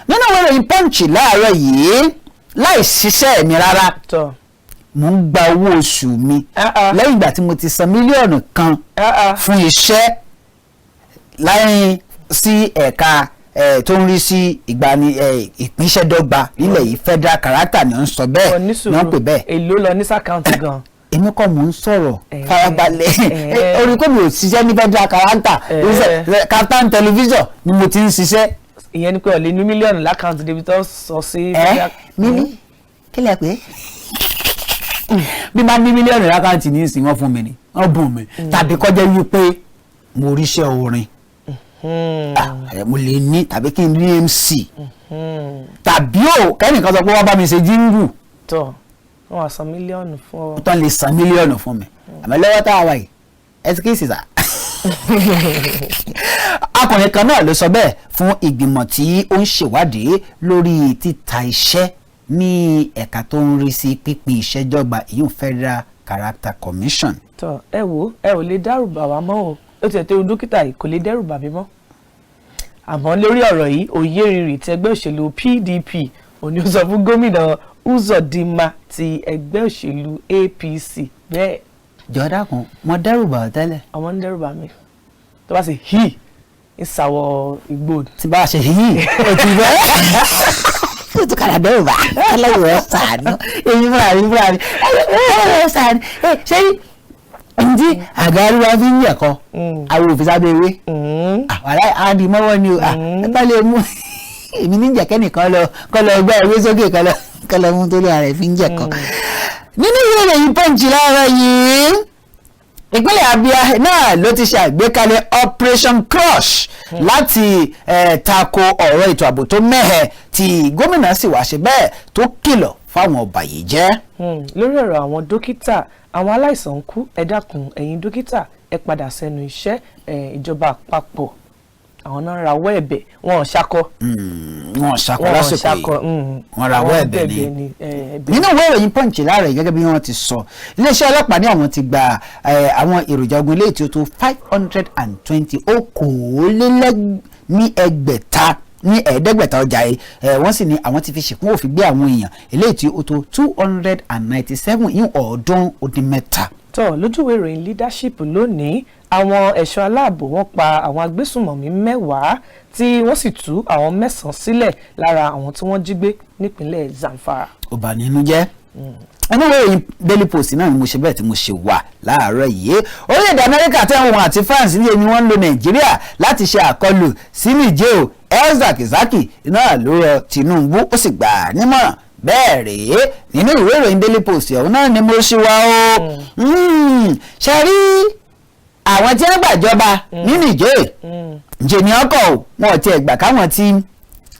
Nínú ìwé ìròyìn Punch láàárọ̀ yìí, láì ṣiṣẹ́ mi rárá, mò ń gba owó oṣù mi lẹ́yìn ìgbà tí mo ti san 1 mílíọ̀nù fún iṣẹ́ láyìn Sí ẹ̀ka tó ń rí sí ìgbani ìpínṣẹ́dọ́gba nílẹ̀ yìí, federal character ni ó ń sọ bẹ́ẹ̀, ní ni wọ́n pè bẹ́ẹ̀. Èló lọ ní s'account gan? Èmi kọ́ mò ń sọ̀rọ̀, farabalẹ̀. Orí kò mi ò ṣiṣẹ́ ní federal character, Kaftan Television ni mo ti ń ṣiṣẹ́. Ìyẹn ni pé ọ̀lẹ́ ní mílíọ̀nù l'account débi tó sọ sí. Ẹ mílí kí lẹ pé bí máa ní mílíọ̀nù l'account ní ìsìn, wọ́n fún mi ni, wọ́n bùn mi, tàbí kọjá wípé mo ríṣẹ́ orin, mo lè ní, tàbí kí n rí MC, tàbí ò kẹ́nìkan sọ pé wọ́n bá mi ṣe jingle. Tọ wọn wá san mílíọ̀nù fún ọ. Tán lè san mílíọ̀nù fún mi, àmọ́ lọ́wọ́ tá a wà yìí, ẹ ti kí sísà. Akùnrin kan náà ló sọ bẹ́ẹ̀ fún ìgbìmọ̀ tí ó ń ṣèwádìí lórí títa iṣẹ́ ní ẹ̀ka tó ń rí sí pípín iṣẹ́ dọ́gba, ìyún Federal Character Commission. Tọ, ẹ wo, ẹ ò lè dẹ́rù bà wá mọ́ o. Ó ti ẹ̀ tó dókítà yìí kò lè dẹ́rù bà mí mọ́. Àmọ́ lórí ọ̀rọ̀ yìí, Oyèrìnrì ti ẹgbẹ́ òṣèlú PDP òní ó sọ fún gómìnà Uzodinma ti ẹgbẹ́ òṣèlú APC bẹ́ẹ̀. Jọ̀ọ́ dákun, mo dẹ́rù bà ọ́ tẹ́lẹ̀? Ọmọ ń dẹ́rù bà mí, tó bá sì hí ìsàwọ̀ igbó. Tí bá a ṣe hí, o ti bẹ́ẹ̀, o tún kàrà dẹ́rù bà. Ọlọ́run ṣàánú èmi fúnra mi, ọlọ́run ṣàánú. Ṣé ntí àgàrúwa fi ń yẹ̀kọ́ àwọn òfin sábẹ́ ewé àwàlá àdì mọ́wọ́ ni o. Ẹ bá lè mú èmi ní jẹ̀kẹ́ nìkan lọ kọ́ lọ gbá ewé sókè kọ́ lọ mú torí ara ẹ̀ fi ń jẹ̀kọ́. Nínú ìwé ìròyìn Punch láàárọ̀ yìí, ìpínlẹ̀ Abia náà ló ti ṣe àgbékalẹ̀ Operation Crush láti tako ọ̀rọ̀ ètò ààbò tó mẹ́hẹ̀, tí gómìnà sì wá ṣe bẹ́ẹ̀ tó kìlọ̀ fáwọn ọba yìí jẹ́. Lórí ọ̀rọ̀ àwọn dókítà, àwọn aláìsàn ń kú. Ẹ dákun, ẹ̀yin dókítà, ẹ padà sẹ́nu iṣẹ́. Ìjọba àpapọ̀, àwọn náà rawọ́ ẹ̀bẹ̀, wọn ò ṣakọ. Wọn ò ṣakọ lásìkò yìí, wọn rawọ́ ẹ̀bẹ̀ ni. Nínú ìwé ìròyìn Punch láàárọ̀, gẹ́gẹ́ bí wọ́n ti sọ, iléeṣẹ́ ọlọ́pàá ní àwọn ti gba àwọn èròjà ogun eléyìí tí ó tó 520, 525 ọjà yìí. Wọ́n sì ní àwọn ti fi ṣìkún òfin gbé àwọn èèyàn eléyìí tí ó tó 297 ní 303. Tó lójúwèé ìròyìn Leadership lónìí, àwọn ẹ̀ṣọ́ aláàbò wọ́n pa àwọn agbésùnmọ̀mí 10 tí wọ́n sì tú àwọn mẹ́sàn-án sílẹ̀ lára àwọn tí wọ́n jí gbé nípínlẹ̀ Zamfara. Ó bà nínú jẹ́. Ẹnu ìwé ìròyìn Daily Post náà ni mo ṣe bẹ́ẹ̀ tí mo ṣe wà láàárọ̀ yìí. Orílẹ̀-èdè Amẹ́ríkà tẹ́wọ̀n àti France ní ẹni wọ́n ń lo Nàìjíríà láti ṣe àkọlù sí Niger o. El-Zakzaky náà ló rọ Tinubu, ó sì gbà á nímọ̀ràn bẹ́ẹ̀ rèé. Nínú ìwé ìròyìn Daily Post ọ̀hún náà ni mo ṣe wá o. Ṣe rí àwọn tí wọ́n gbàjọba ní Niger ǹjẹ́ ní ọkọ̀ o, wọn ò tiẹ̀ gbà káwọn tí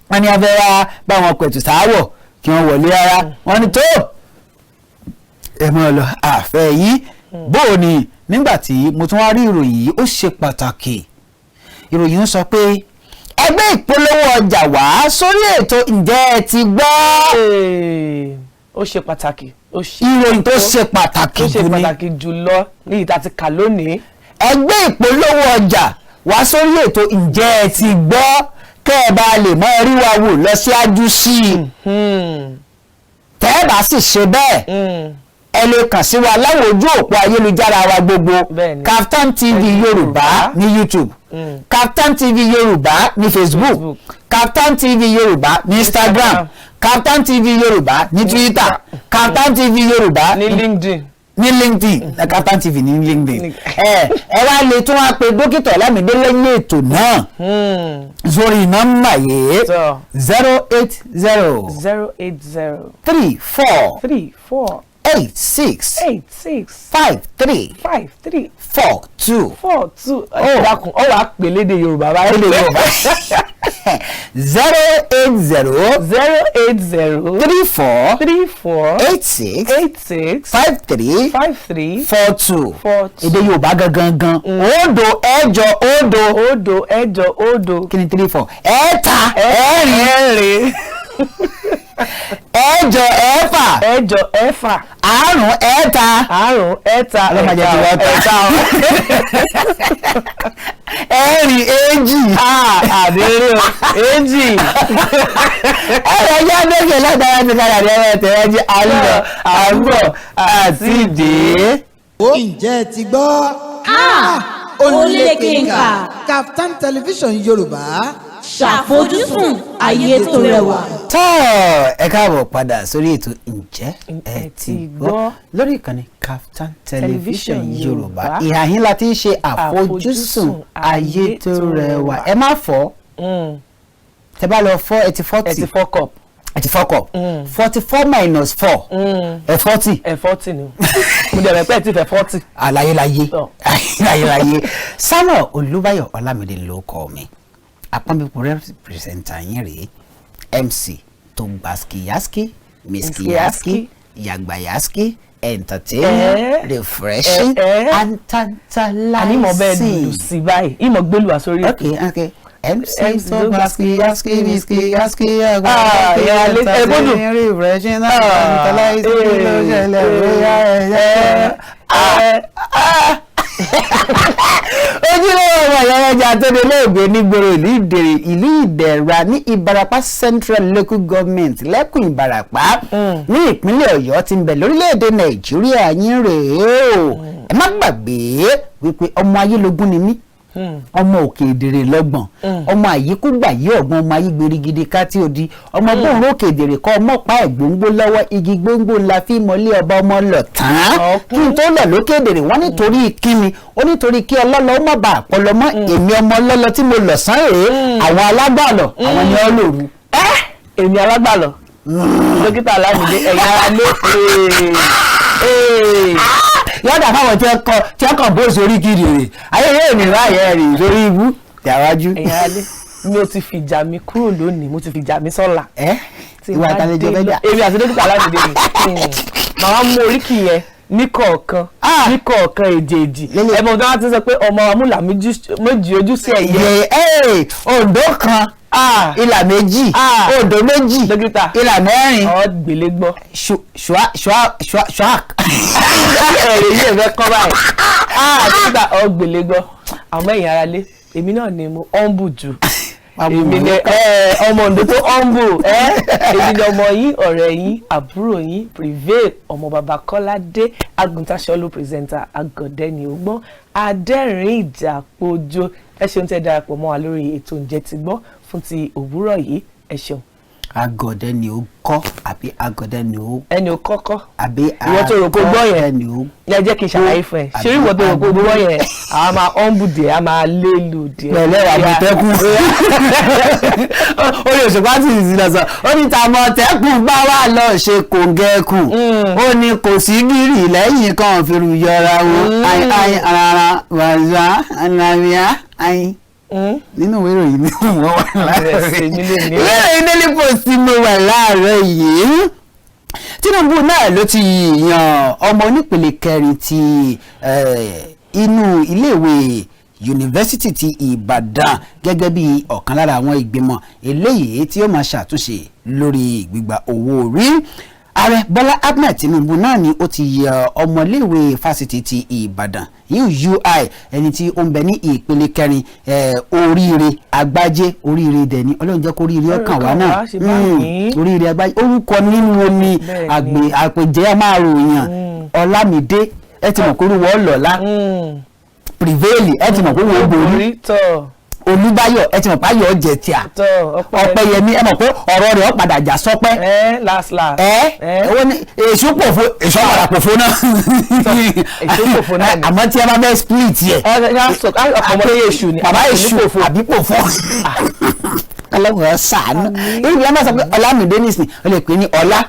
wọ́n ní wọ́n fẹ́ wá bá wọn pẹ̀tù sáwọ̀ kí wọ́n wọlé rárá. Wọ́n ní tó ẹ mọ́ lọ, àfẹ́ yín bó o ní. Nígbà tí mo tún wá rí ìròyìn yìí, ó ṣe pàtàkì. Ìròyìn ń sọ pé ẹgbẹ́ ìpolówó ọjà wá sórí ètò Ǹjẹ́ ẹ ti gbọ́. Ó ṣe pàtàkì. Ìròyìn tó ṣe pàtàkì jù ní, tó ṣe jù ní pàtàkì jùlọ ní ìta ti kà lónìí. Ẹgbẹ́ ìpolówó ọjà wá sórí ètò Ǹjẹ́ ẹ ti gbọ́, kẹ́ ẹ bá lè mọ rí wa wò lọ síwájú sí i. Tẹ́ ẹ bá sì ṣe bẹ́ẹ̀, ẹ lè kàn sí wa láwọn ojú òpó ayélujára wa gbogbo: Kaftan TV Yorùbá ní YouTube, Kaftan TV Yorùbá ní Facebook, Kaftan TV Yorùbá ní Instagram, Kaftan TV Yorùbá ní Twitter, Kaftan TV Yorùbá ní LinkedIn. Ní LinkedIn, Kaftan TV ní LinkedIn. Ẹ wá lè tún wá pe dókítà Ọlámídé lẹ́yìn ètò náà sórí nọ́mbà yìí: 080 080 34 34 86 86 53 53 42. 42. Ẹ dákun, ọ wàá pè lédè Yorùbá báyìí. Lédè Yorùbá: 080 080 34 34 86 86 53 53 42. 42. Èdè Yorùbá gangan gan: òdo, ẹ̀jọ, òdo. Òdo, ẹ̀jọ, òdo. Kí ni 3 4? Ẹ̀ta, ẹ̀rin. Ẹ̀rin. Ẹ̀jọ, ẹ̀fà. Ẹ̀jọ, ẹ̀fà. Àrún, ẹ̀ta. Àrún, ẹ̀ta. Ọlọ́mọdé ti wọ́n ta. Ẹ̀ta. Ẹ̀rin, èjì. Àdéhùn èjì. Ẹ̀rọ ẹjẹ́ abẹ́gẹ̀ látara ti kára ní ẹ̀rọ tẹ̀wájú àlọ́ àbọ̀ àti ìdè. Ǹjẹ́ ẹ ti gbọ́? Ó lékenkà. Kaftan Television Yorùbá. Ṣàfojúsùn ayé tó rẹwà. Tọ́ ẹ káàbọ̀ padà sórí ètò Ǹjẹ́ ẹ ti gbọ́ lórí ìkànnì Kaftan Television Yorùbá. Ìhà yín la ti ń ṣe àfojúsùn ayé tó rẹwà. Ẹ má fọ́, tẹ bá lọ fọ́, ẹ ti 40. Ẹ ti fọ́ cup. Ẹ ti fọ́ cup. 44 minus 4, ẹ 40. Ẹ 40 ni mo dẹ̀ rẹ̀ pé ẹ ti fẹ́ 40. Àlàyé láyé, àlàyé láyé. Samuel Olúbáyọ̀ Ọlámídé ló kọ mi, apọ́nbípo rẹ́pírẹsẹ̀ntà yín rèé, MC tó gbaskiyaski, miskiyaski, yagbayaski, entertaining, refreshing and tantalizing. Àní ìmọ̀ bẹ́ẹ̀ lù sí báyìí, ìmọ̀ gbẹ́lù wá sórí. Ok, MC tó gbaskiyaski, miskiyaski, yagbayaski, entertaining, refreshing and tantalizing ló ṣẹlẹ̀ bóyá ẹ̀yẹ. Ojúlówó ọmọ ìyá ẹja tó dé lóògbé nígboro ìlú Ìdèrè, ìlú Ìdẹ̀ra ní Ìbàràpá Central Local Government, lẹ́kùn Ìbàràpá ní ìpínlẹ̀ Ọ̀yọ́ tí ń bẹ lórílẹ̀‐èdè Nàìjíríà yín rèé o. Ẹ má gbàgbé wípé ọmọ ayélogún ni mí, ọmọ òkè Ìdèrè lọ́gbọ̀n, ọmọ àyíkúgbà yí ọ̀gbọ́n, ọmọ ayé gberigidi ká tí ó di ọmọ bóun òkè Ìdèrè kọ́ ọmọ pa ẹ̀gbóngbó lọ́wọ́, igi gbóngbó la fi mọ́lé ọba, ọmọ lọ tán kí n tó lọ lókè Ìdèrè. Wọ́n nítorí kíni? Ó nítorí kí ọlọ́lọ́ má bàa àpọlọ mọ́. Èmi ọmọ ọlọ́lọ́ tí mo lọ sán rèé, àwọn alágbàlọ̀ àwọn ni ọ́ lòru. Èmi alágbàlọ̀, dókítà Ọlámídé, ẹ̀yà ara ló yọ̀dà fáwọn tí wọ́n kàn bó sórí kiri rè ayé yóò ní ráàyè rè sórí ibú tẹ̀wájú. Ẹ̀yin aráalé, mi ò ti fìjà mi kúrò lónìí, mo ti fìjà mi sọ́la. Ẹ ìwà ìtàlejò fẹ́ jà. Èmi àti dókítà Ọlámídé mi màá mú oríkì yẹn ní kọ̀ọ̀kan ní kọ̀ọ̀kan èjèèjì. Ẹ̀bùn tó wá ti sọ pé ọmọ amúlà méjì ojú sí ẹ̀yẹ. Òǹdó kan, ìlà méjì, òǹdó méjì, ìlà mẹ́rin. Ọ gbélé gbọ́. Ṣùá. Ẹ̀rẹ̀ yìí ẹ̀fẹ́ kọ́ báyìí. Dókítà, ọ gbélé gbọ́. Àmọ́ ẹ̀yin aráalé, èmi náà ni mo humble jù. Èmi ni ọmọ Oǹdó tó humble. Èmi ni ọmọ yín, ọ̀rẹ́ yín, àbúrò yín, Prevail, ọmọ bàbá Kọ́ládé, Agùntàṣọ́lù pírẹsẹ̀ntà, Agọ̀dẹ́ni Ògbọ́n, Adẹ́rìn Ìjàpọ̀jọ. Ẹ ṣeun tẹ́ darapọ̀ mọ́ wa lórí ètò Ǹjẹ́ ti gbọ́ fún ti òwúrọ̀ yìí. Ẹ ṣeun. Agọ̀dẹ́ ni ó kọ́ àbí agọ̀dẹ́ ni ó. Ẹni ó kọ́kọ́. Àbí ìwọ tó rò kó gbọ́ yẹn ẹ jẹ́ kí n ṣàlàyé fún ẹ. Ṣé ìwọ tó rò kó gbọ́ yẹn, a máa ọ́nbù díẹ̀, a máa lélu díẹ̀. Pẹ̀lẹ́ àmọ̀tẹ́kùn ó lè ṣùgbọ́n tí ìsìn lọ sọ, ó ní tàmọ̀tẹ́kùn bá wà lọ ṣe kòǹgẹ́kùn, ó ní kò sí gírì lẹ́yìn kan fèrú yọra wo ayin ara wàzà ànàmíà ayin. Nínú ìwé ìròyìn ni wọ́n wà láàárọ̀ yìí, ìwé ìròyìn Daily Post mo wà láàárọ̀ yìí. Tinubu náà ló ti yan ọmọ onípele kẹrin ti inú iléèwé yunifásitì ti Ìbàdàn gẹ́gẹ́ bí ọ̀kan lára àwọn ìgbìmọ̀ eléyìí tí ó máa ṣàtúnṣe lórí gbígba owó orí. Ààrẹ Bọ́lá Ahmed Tinubu náà ni ó ti yọ ọmọléèwé fásitì ti Ìbàdàn UI, ẹni tí ó ń bẹ ní ìpele kẹrin, oríire àgbájé, oríire dẹni Ọlọ́run jẹ́ kó oríire ọkàn wá náà, oríire àgbájé, orúkọ nínú omi àpèjẹ máa ròyìn. Ọlámídé, ẹ ti mọ̀ kó orúwọ́ ọlọ́lá. Prevail, ẹ ti mọ̀ kó wọ́n borí. Olúbáyọ̀, ẹ ti mọ̀ páyọ̀ jẹ̀ tíà. Ọpẹ́yẹmí, ẹ mọ̀ pé ọ̀rọ̀ rẹ̀ ó padà já sọpẹ́. Èso pòfo, èso padà pòfo náà, àmọ́ tí ẹ bá fẹ́ split yẹ bàbá èṣù àbí pòfo, ọlọ́run ṣàánú. Ibi ẹ máa sọ pé Ọlámídé nìsín, o lè pè ní Ọlá,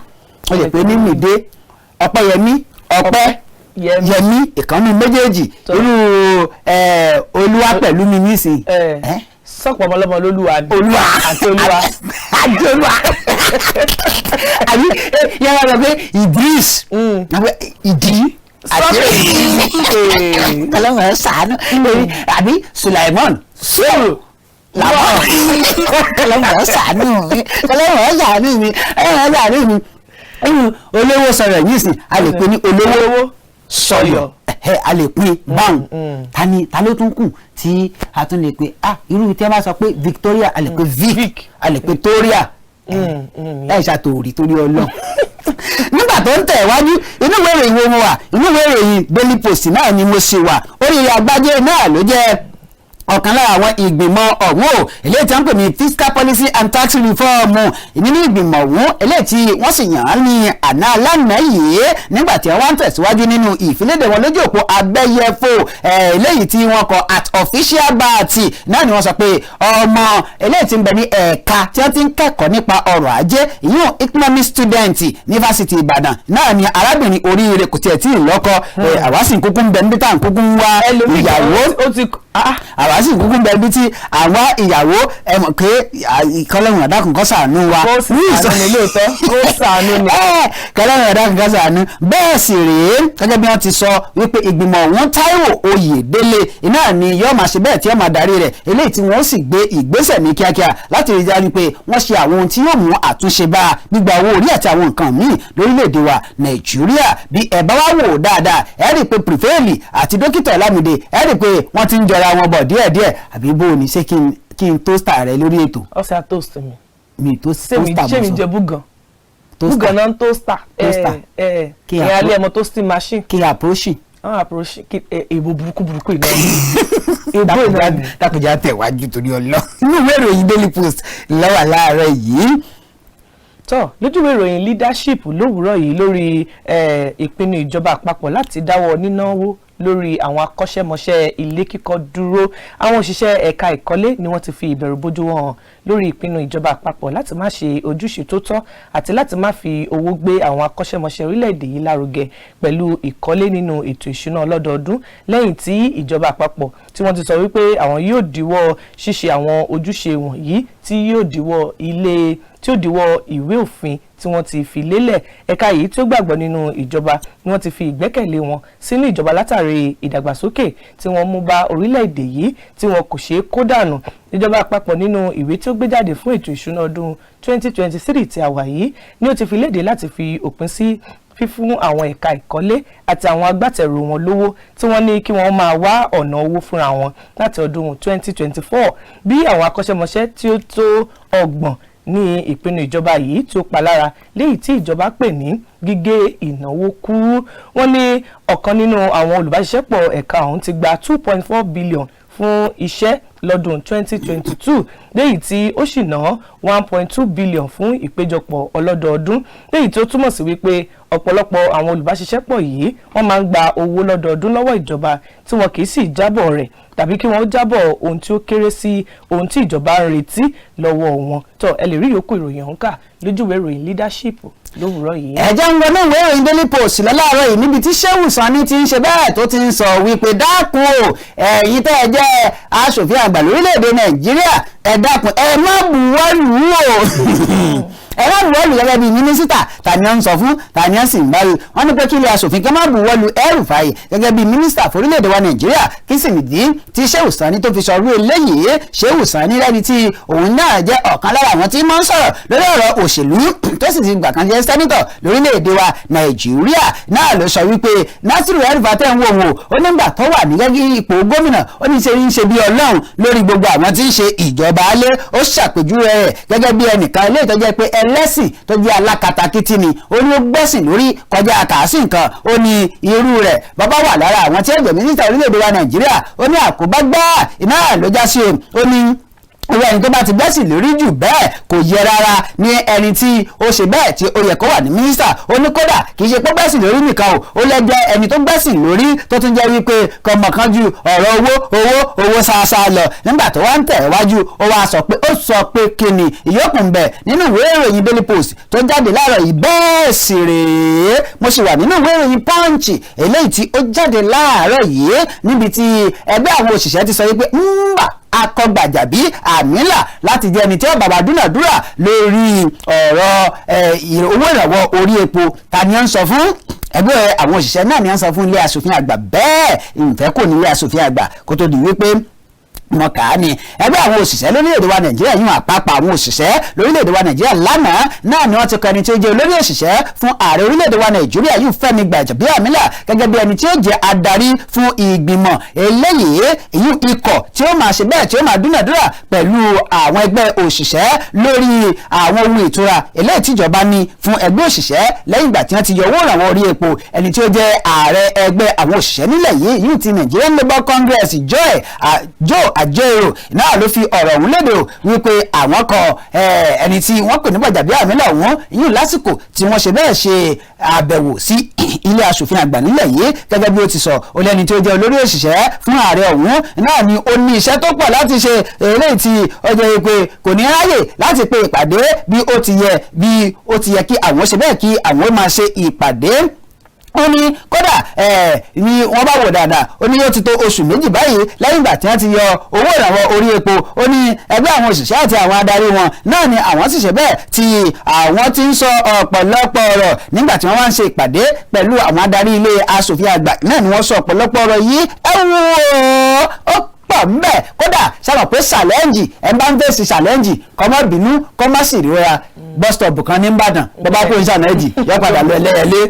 o lè pè ní Mìdé, Ọpẹ́yẹmí, Ọpẹ́ Yẹmí, ìkànnì méjèèjì, irú Olúwa pẹ̀lú mi nísìn. Sọ̀pọ̀ ọmọlọ́mọ lólúwa ni. Olúwa àti Olúwa àti Olúwa àbí yàrá rẹ pé Idris ìdí àti ọlọ́run ṣàánú, àbí Sulaimon sùúrù làwọn ọlọ́run ṣàánú mi, ọlọ́run ṣàánú mi, ọlọ́run ṣàánú mi. Olówó sọ̀rọ̀ yìí sìn, a lè pè ní olówó sọyọ, a lè pín báwọn. Ta ni ta ló tún kù tí a tún lè pè? Ah, irú tí a bá sọ pé Victoria, a lè pè Vic, a lè pè Toria. Ẹ ṣàtòrí torí Ọlọ́run. Nígbà tó ń tẹ̀ wájú, inú ìwé ìròyìn wo mo wà? Inú ìwé ìròyìn Daily Post náà ni mo ṣì wà. Oríire Àgbájé náà ló jẹ́ ọ̀kan lára àwọn ìgbìmọ̀ ọ̀hún o, eléyìí tí wọ́n ń pè ní Fiscal Policy and Tax Reform nínú ìgbìmọ̀ ọ̀hún, eléyìí tí wọ́n sì yàn án ní àná alánà yìí. Nígbà tí wọ́n ń tẹ̀síwájú nínú ìfilédè wọn lójú òpó abẹ́yẹfò, eléyìí tí wọ́n kọ @officialbat náà ni wọ́n sọ pé ọmọ eléyìí tí ń bẹ ní ẹ̀ka tí wọ́n ti ń kẹ́kọ̀ọ́ nípa ọrọ̀ ajé, ìyún economic student ní Fásitì Ìbàdàn náà ni arábìnrin Oríire. Kò tiẹ̀ tí ì lọ́kọ. Àwa sì ń kúkú ń bẹ níbi tá à ń kúkú ń wá ìyàwó. Ó ti Àwa sì kúkú ń bẹ níbi tí àwa ìyàwó. Ẹ mọ̀ pé kọ́lọ́run àdákùn kó ṣàánú wa. Kó ṣàánú ni lóòótọ́, kó ṣàánú ni. Kọ́lọ́run àdákùn kó ṣàánú. Bẹ́ẹ̀ sì rèé, gẹ́gẹ́ bí wọ́n ti sọ wípé ìgbìmọ̀ ọ̀hún, Táíwò Oyèdélé iná ni yóò máa ṣe bẹ́ẹ̀ tí yóò máa darí rẹ̀, eléyìí tí wọ́n sì gbé ìgbésẹ̀ ní kíákíá láti rí dájú pé wọ́n ṣe àwọn ohun tí yóò mú àtúnṣe bá gbígba owó orí àti àwọn nǹkan míì lórílẹ̀‐èdè wa Nàìjíríà. Bí ẹ bá wá wò dáadáa, ẹ rí i pé Prevail àti Dókítà Ọlámídé, ẹ rí i pé wọ́n ti ń jọra wọn bọ̀ díẹ̀díẹ̀. Àbí bó o ní, ṣé kí n toaster rẹ lórí ètò? Ọ̀sẹ̀ toast mi. Mi tó Ṣé mi toaster ṣé mi mo sọ. Jẹ búgan. Toaster. Búgan náà ń toaster. Toaster. Kí Ìyá alẹ́ ẹ̀mọ toasting machine. Kí approach. Àwọn approach kí èbó burúkú burúkú ìnáwó èbó ìnáwó. Dákùjá tẹ̀wájú torí ọlọ́. Inú ìwé ìròyìn Daily Post lọ́wọ́ láàárọ̀ yìí. Tọ́, lójúwé ìròyìn Leadership lówùúrọ̀ yìí, lórí ìpinnu ìjọba àpapọ̀ láti dáwọ́ nínáwó lórí àwọn akọ́ṣẹ́mọṣẹ́ ilé kíkọ́ dúró, àwọn òṣìṣẹ́ ẹ̀ka ìkọ́lé ni wọ́n ti fi ìbẹ̀rù bojo wọn hàn lórí ìpinnu ìjọba àpapọ̀ láti má ṣe ojúṣe tó tọ́ àti láti má fi owó gbé àwọn akọ́ṣẹ́mọṣẹ́ orílẹ̀-èdè yìí lárugẹ pẹ̀lú ìkọ́lé nínú ètò ìṣúná ọlọ́dọọdún, lẹ́yìn tí ìjọba àpapọ̀ tí wọ́n ti sọ wípé àwọn yóò díwọ́ ṣíṣe àwọn ojúṣe wọ̀nyí, tí yóò díwọ́ ilé, tí ó díwọ́ ìwé òfin tí wọ́n ti fi lélẹ̀. Ẹ̀ka yìí tí ó gbàgbọ́ nínú ìjọba ni wọ́n ti fi ìgbẹ́kẹ̀lé wọn sínú ìjọba látàrí ìdàgbàsókè tí wọ́n mú bá orílẹ̀-èdè yìí tí wọn kò ṣeé kó dànù. Ìjọba àpapọ̀, nínú ìwé tí ó gbé jáde fún ètò ìṣúná ọdún 2023 tí a wà yìí, ni ó ti fi léde láti fi òpin sí fífún àwọn ẹ̀ka ìkọ́lé àti àwọn agbátẹrù wọn lówó, tí wọ́n ní kí wọ́n máa wá ọ̀nà owó fúnra wọn láti ọdún 2024. Bí àwọn akọ́ṣẹ́mọṣẹ́ tí ó tó 30 ní ìpinnu ìjọba yìí tí ó palára, léyìí tí ìjọba pè ní gígé ìnáwó kúrú. Wọ́n ní ọ̀kan nínú àwọn olùbáṣiṣẹ́pọ̀ ẹ̀ka ọ̀hún ti gba 2.4 billion fún iṣẹ́ lọ́dún 2022, léyìí tí ó sì ná 1.2 billion fún ìpéjọpọ̀ ọlọ́dọọdún, léyìí tí ó túmọ̀ sí wípé ọ̀pọ̀lọpọ̀ àwọn olùbáṣiṣẹ́pọ̀ yìí, wọ́n máa ń gba owó lọ́dọọdún lọ́wọ́ ìjọba tí wọn kì í sì jábọ̀ rẹ̀, tàbí kí wọ́n jábọ̀ ohun tí ó kéré sí ohun tí ìjọba ń retí lọ́wọ́ wọn. Tó, ẹ lè rí ìyókù ìròyìn ọ̀hún kà lójúwèé ìròyìn Leadership lówùúrọ̀ yìí. Ẹ jẹ́ ń wọnú ìwé ìròyìn Daily Post lọ́láàárọ̀ yìí, níbi tí Shehu Sani ti ń ṣe bẹ́ẹ̀ tó ti ń sọ wípé, dákun o, ẹ̀yin tẹ́ ẹ jẹ́ aṣòfin àgbà lórílẹ̀‐èdè Nàìjíríà, ẹ dákun, ẹ má buwọ́lù o, ẹ má buwọ́lù gẹ́gẹ́ bíi mínísítà. Tani ó ń sọ fún? Tani ó sì ń báyìí? Wọ́n ní pé kí ilé aṣòfin kí wọ́n má buwọ́lù El-Rufai gẹ́gẹ́ bíi mínísítà fórílẹ̀-èdè wa Nàìjíríà. Kí sì nìdí tí Shehu Sani tó fi sọrú eléyìí? Shehu Sani, lẹ́ni tí òun náà jẹ́ ọ̀kan lára àwọn tí máa ń sọ̀rọ̀ lórí ọ̀rọ̀ òṣèlú, tó sì ti gbà kan jẹ́ senator lórílẹ̀-èdè wa Nàìjíríà náà, ló sọ wípé Nasiru El-Rufai tẹ́ ń wò wò ó, nígbà tó wà ní gẹ́gẹ́ ipò gómìnà, ó ní ṣe ń ṣe bí Ọlọ́run lórí gbogbo àwọn tí ń ṣe ìjọba alẹ́. Ó ṣàpèjúwe rẹ̀ gẹ́gẹ́ bí ẹnìkan ilé ìtọ́jẹ́ pé ẹlẹ́sìn tó jẹ́ alákatakítí ni. Ó ní ó gbẹ́sìn lórí kọjá kàásì nǹkan. Ó ní irú rẹ̀ bàbá wà lára àwọn tí ó jẹ́ mínísítà orílẹ̀-èdè wa Nàìjíríà, ó ní àkóbá gbáà iná ló já sí o. Ó ní irú ẹni tó bá ti gbẹ́sìn lórí jù bẹ́ẹ̀ kò yẹ rárá ní ẹni tí ó ṣe bẹ́ẹ̀ tí ó yẹ kó wà ní mínísítà. Ó ní kódà kì í ṣe pé gbẹ́sìn lórí nìkan o, ó lẹ́jọ́ ẹni tó gbẹ́sìn lórí tó tún jẹ́ wípé kọmọkan ju ọ̀rọ̀ owó, owó, owó ṣáṣá lọ. Nígbà tó wá ń tẹ̀ wájú, ó wá sọ pé, ó sọ pé kíni ìyókù ń bẹ nínú ìwé ìròyìn Daily Post tó jáde láàárọ̀ yìí. Bẹ́ẹ̀ sì rèé, mo sì wà nínú ìwé ìròyìn Punch eléyìí tí ó jáde láàárọ̀ yìí, níbi tí ẹgbẹ́ àwọn òṣìṣẹ́ ti sọ wípé ńbà akọgbàjàbí àmìlà láti jẹ́ ẹni tí ó bàbá dúnàdúrà lórí ọ̀rọ̀ owó ìrànwọ́ orí epo. Ta ni ó ń sọ fún? Ẹgbẹ́ àwọn òṣìṣẹ́ náà ni ó ń sọ fún ilé aṣòfin àgbà. Bẹ́ẹ̀ ìfẹ́ kò ní ilé aṣòfin àgbà kó tó di wípé Wọn kà á ní ẹgbẹ́ àwọn òṣìṣẹ́ lórílẹ̀‐èdè wa Nàìjíríà yìí, àpapọ̀ àwọn òṣìṣẹ́ lórílẹ̀‐èdè wa Nàìjíríà, lánàá náà ni wọ́n ti kọ ẹni tí ó jẹ́ olórí òṣìṣẹ́ fún ààrẹ orílẹ̀‐èdè wa Nàìjíríà yìí, Fẹ́mi Gbàjàbíàmílà, gẹ́gẹ́ bí ẹni tí ó jẹ́ adarí fún ìgbìmọ̀ eléyìí, èyí ikọ̀ tí ó máa ṣe bẹ́ẹ̀, tí ó máa dúnàdúrà pẹ̀lú àwọn ẹgbẹ́ òṣìṣẹ́ lórí àwọn ohun ìtura eléyìí tíjọba ní fún ẹgbẹ́ òṣìṣẹ́ lẹ́yìn ìgbà tí wọ́n ti yọ owó ìrànwọ́ orí epo. Ẹni tí ó jẹ́ ààrẹ ẹgbẹ́ àwọn òṣìṣẹ́ nílẹ̀ yìí, yìí ti Nigerian Labour Congress, Joe Ajaero, náà ló fi ọ̀rọ̀ ọ̀hún léde o, wípé àwọn kọ ẹni tí wọ́n pè ní Gbàjàbíàmílà ọ̀hún yìí lásìkò tí wọ́n ṣe bẹ́ẹ̀ ṣe àbẹ̀wò sí ilé aṣòfin àgbà nílẹ̀ yìí. Gẹ́gẹ́ bí ó ti sọ, ó lẹ́ni tí ó jẹ́ olórí òṣìṣẹ́ fún ààrẹ ọ̀hún náà ni ó ní iṣẹ́ tó pọ̀ láti ṣe, eléyìí tí ó jẹ́ pé kò ní ráyè láti pe ìpàdé bí ó ti yẹ kí àwọn ṣe bẹ́ẹ̀, kí àwọn máa ṣe ìpàdé. Ó ní kódà ẹ ní wọ́n bá wò dáadáa, ó ní yóò ti tó oṣù 2 báyìí lẹ́yìn ìgbà tí wọ́n ti yọ owó ìrànwọ́ orí epo. Ó ní ẹgbẹ́ àwọn òṣìṣẹ́ àti àwọn adarí wọn náà ni àwọn sì ṣe bẹ́ẹ̀ tí àwọn ti ń sọ ọ̀pọ̀lọpọ̀ ọ̀rọ̀. Nígbà tí wọ́n wá ń ṣe ìpàdé pẹ̀lú àwọn adarí ilé aṣòfin àgbà náà ni wọ́n sọ ọ̀pọ̀lọpọ̀ ọ̀rọ̀ yìí. Ẹ wò ó, pọ̀ ńbẹ̀. Kódà sábà pé challenge, ẹ bá ń fèsì challenge, kọ́ má bínú, kọ́ má sì ríra. Bus stop kan ní Ìbàdàn, bọ́ bá kó ní challenge, yọ padà lọ Ẹlẹ́yẹlé.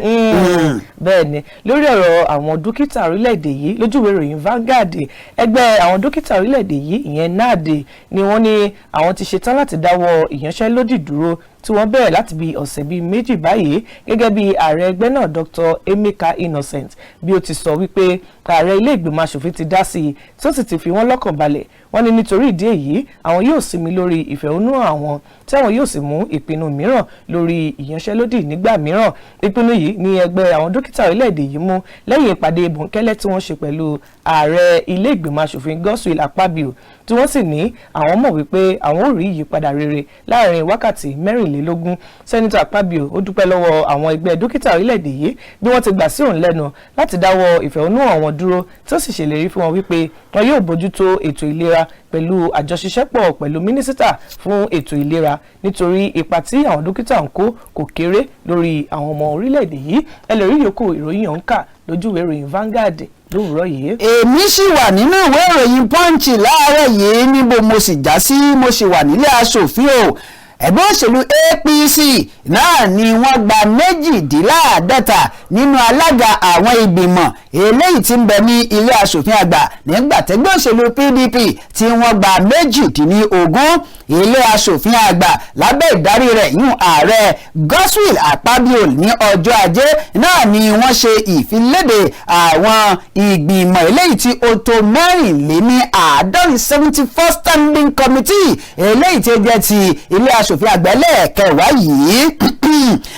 Bẹ́ẹ̀ ni, lórí ọ̀rọ̀ àwọn dókítà orílẹ̀-èdè yìí, lójúwèé ìròyìn Vanguard, ẹgbẹ́ àwọn dókítà orílẹ̀-èdè yìí, ìyẹn NARD, ni wọ́n ní àwọn ti ṣetán láti dáwọ́ ìyanṣẹ́lódì dúró tí wọ́n bẹ̀rẹ̀ láti bí ọ̀sẹ̀ 2 báyìí, gẹ́gẹ́ bí ààrẹ ẹgbẹ́ náà, Dr. Emeka Innocent, bí ó ti sọ wípé ààrẹ ilé ìgbìmọ̀ asòfin ti dá sí i, tí ó sì ti fi wọ́n lọ́kàn balẹ̀. Wọ́n ní nítorí ìdí èyí, àwọn yóò sinmi lórí ìfẹ̀hónúhàn àwọn, tí àwọn yóò sì mú ìpinnu mìíràn lórí ìyanṣẹ́lódì nígbà mìíràn. Ìpinnu yìí ní ẹgbẹ́ àwọn dókítà orílẹ̀-èdè yìí mú lẹ́yìn ìpàdé bòńkẹ́lẹ́ tí wọ́n ṣe pẹ̀lú ààrẹ ilé ìgbìmọ̀ asòfin Godswill Akpabio, tí wọ́n sì ní àwọn mọ̀ wípé àwọn ò rí ìyípadà rere láàrin wákàtí 24. Sẹ́nitọ̀ Akpabio ó dúpẹ́ lọ́wọ́ àwọn ẹgbẹ́ dókítà orílẹ̀-èdè yìí bí wọ́n ti gbà sí òun lẹ́nu láti dáwọ́ ìfẹ̀hónúhàn wọn dúró, tí ó sì ṣèlérí fún wọn wípé wọn yóò bójútó ètò ìlera pẹ̀lú àjọṣiṣẹ́pọ̀ pẹ̀lú mínísítà fún ètò ìlera, nítorí ipa tí àwọn dókítà ń kó kò kéré lórí àwọn ọmọ orílẹ̀-èdè yìí. Ẹ lè rí ìyókù ìròyìn ọ̀hún kà lójúwèé ìròyìn Vanguard lówùúrọ̀ yìí. Èmi sì wà nínú ìwé ìròyìn Punch láàárọ̀ yìí. Níbo mo sì já sí? Mo sì wà nílé aṣòfin o. Ẹgbẹ́ òṣèlú APC náà ni wọ́n gba 52 nínú alága àwọn ìgbìmọ̀ eléyìí tí ń bẹ ní ilé aṣòfin àgbà, nígbà tẹ́gbẹ́ òṣèlú PDP tí wọ́n gba 18. Ilé aṣòfin àgbà lábẹ́ ìdarí rẹ̀ yún ààrẹ Godswill Akpabio, ní ọjọ́ Ajé náà ni wọ́n ṣe ìfiléde àwọn ìgbìmọ̀ eléyìí tí ó tó 74, 74 standing committee, eléyìí tí ó jẹ́ ti ilé aṣòfin àgbà ẹlẹ́ẹ̀kẹwàá yìí.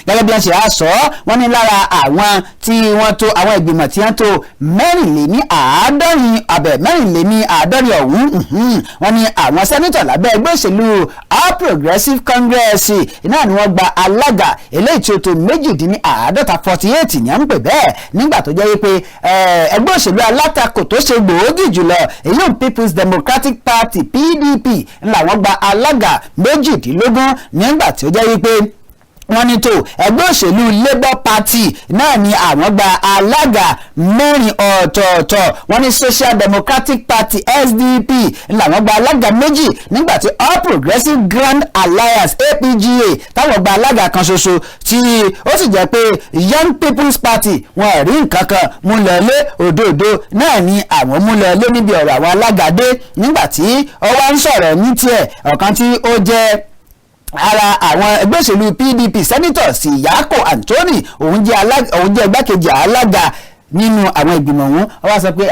Gẹ́gẹ́ bí wọ́n ṣe á sọ, wọ́n ní lára àwọn tí wọ́n tó àwọn ìgbìmọ̀ tí wọ́n tó 74 abẹ 74 ọ̀hún, wọ́n ní àwọn senator lábẹ́ ẹgbẹ́ òṣèlú All Progressives Congress náà ni wọ́n gba alága eléyìí tí ó tó 48, 48 ní à ń pè bẹ́ẹ̀, nígbà tó jẹ́ wípé ẹgbẹ́ òṣèlú alátakò tó ṣe gbòógì jùlọ, èyí People's Democratic Party, PDP, ńlá wọ́n gba alága 18, nígbà tí ó jẹ́ wípé wọ́n ní tó ẹgbẹ́ òṣèlú Labour Party náà ni àwọn gba alága 4 ọ̀tọ̀ọ̀tọ̀. Wọ́n ní Social Democratic Party, SDP, làwọn gba alága 2, nígbà tí All Progressives Grand Alliance, APGA, táwọn gba alága kan ṣoṣo, tí ó sì jẹ́ pé Young People's Party wọn rí nǹkan kan mú lọlé, òdòdó náà ni àwọn mú lọlé níbi ọ̀rọ̀ àwọn alága dé. Nígbà tí ó wá ń sọ̀rọ̀ ní tiẹ̀, ọ̀kan tí ó jẹ́ ara àwọn ẹgbẹ́ òṣèlú PDP, Senator Siyako Anthony, òun jẹ́ igbákejì alága nínú àwọn ìgbìmọ̀ ọ̀hún, wọ́n wá sọ pé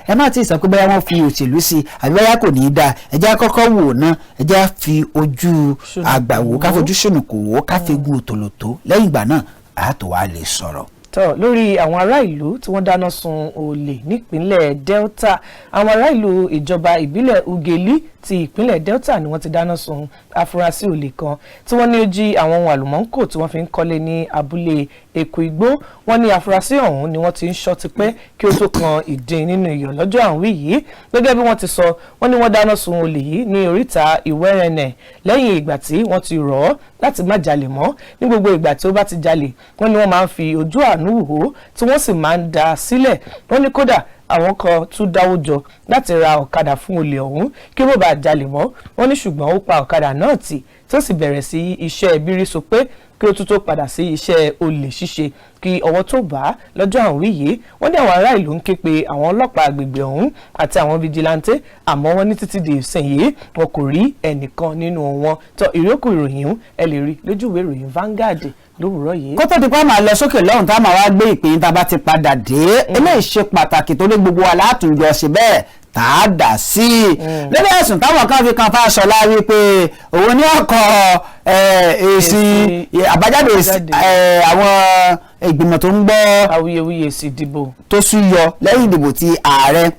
ẹ má ti sọ pé bóyá wọ́n fi òṣèlú sí àbí bóyá kò ní í dáa. Ẹ jẹ́ kọ́kọ́ wò ná, ẹ jẹ́ fi ojú àgbà wò, ká fojú ṣùnùkùn wò, ká fi gun òtòlótó. Lẹ́yìn ìgbà náà àá tó wá lè sọ̀rọ̀. Tọ́ lórí àwọn ará ìlú tí wọ́n dáná sun olè nípínlẹ̀ Delta, àwọn ará ìlú ìjọba ìbílẹ̀ Ugeli ti ìpínlẹ̀ Delta ni wọ́n ti dáná sun afurasí olè kan tí wọ́n ní ó jí àwọn ohun àlùmọ́ńkò tí wọ́n fi ń kọ́lé ní abúlé Èkó Igbó. Wọ́n ní afurasí ọ̀hún ni wọ́n ti ń ṣọ́ tipẹ́ kí ó tó kan ìdín nínú iyọ̀ lọ́jọ́ àwí yìí. Gẹ́gẹ́ bí wọ́n ti sọ, wọ́n ní wọ́n dáná sun olè yìí ní oríta Ìwẹ́rẹ́nẹ̀ lẹ́yìn ìgbà tí wọ́n ti rọ̀ ọ́ láti má jalè mọ́. Ní gbogbo ìgbà tí ó bá ti jalè, wọ́n ní wọ́n máa ń fi ojú àánú wò ó, tí wọ́n sì máa ń dá a sílẹ̀. Wọ́n ní kódà Àwọn kan tún dáwó jọ láti ra ọ̀kadà fún olè ọ̀hún kí wọ́n bá jalè mọ́. Wọ́n ní ṣùgbọ́n ó pa ọ̀kadà náà tì tó sì bẹ̀rẹ̀ sí iṣẹ́ bírísopé kí ó tún tó padà sí iṣẹ́ olè ṣíṣe kí ọwọ́ tó bá a lọ́jọ́ àwọn wí yìí. Wọ́n ní àwọn ará ìlú ń ké pe àwọn ọlọ́pàá agbègbè ọ̀hún àti àwọn fijilanté, àmọ́ wọ́n ní títí di ìsinyìí wọn kò rí ẹnìkan nínú wọn. Tó ìrókù ìròyìn ẹ lè rí lójú ìwé ìròyìn Vanguard lówùúrọ̀ yìí. Kó tó di pa máa lọ sókè lọ́hùn tá a máa wá gbé ìpín tá a bá ti padà dé, eléyìí ṣe pàtàkì torí gbogbo wa látùnjọ ṣe bẹ́ẹ̀ tá a dà sí i lórí ẹ̀sùn táwọn kan fi kan Fáṣọlá wípé òun ní ọkọ̀ èsì àbájáde àwọn ìgbìmọ̀ tó ń gbọ́ awuyewuye èsì ìdìbò tó súyọ lẹ́yìn ìdìbò ti ààrẹ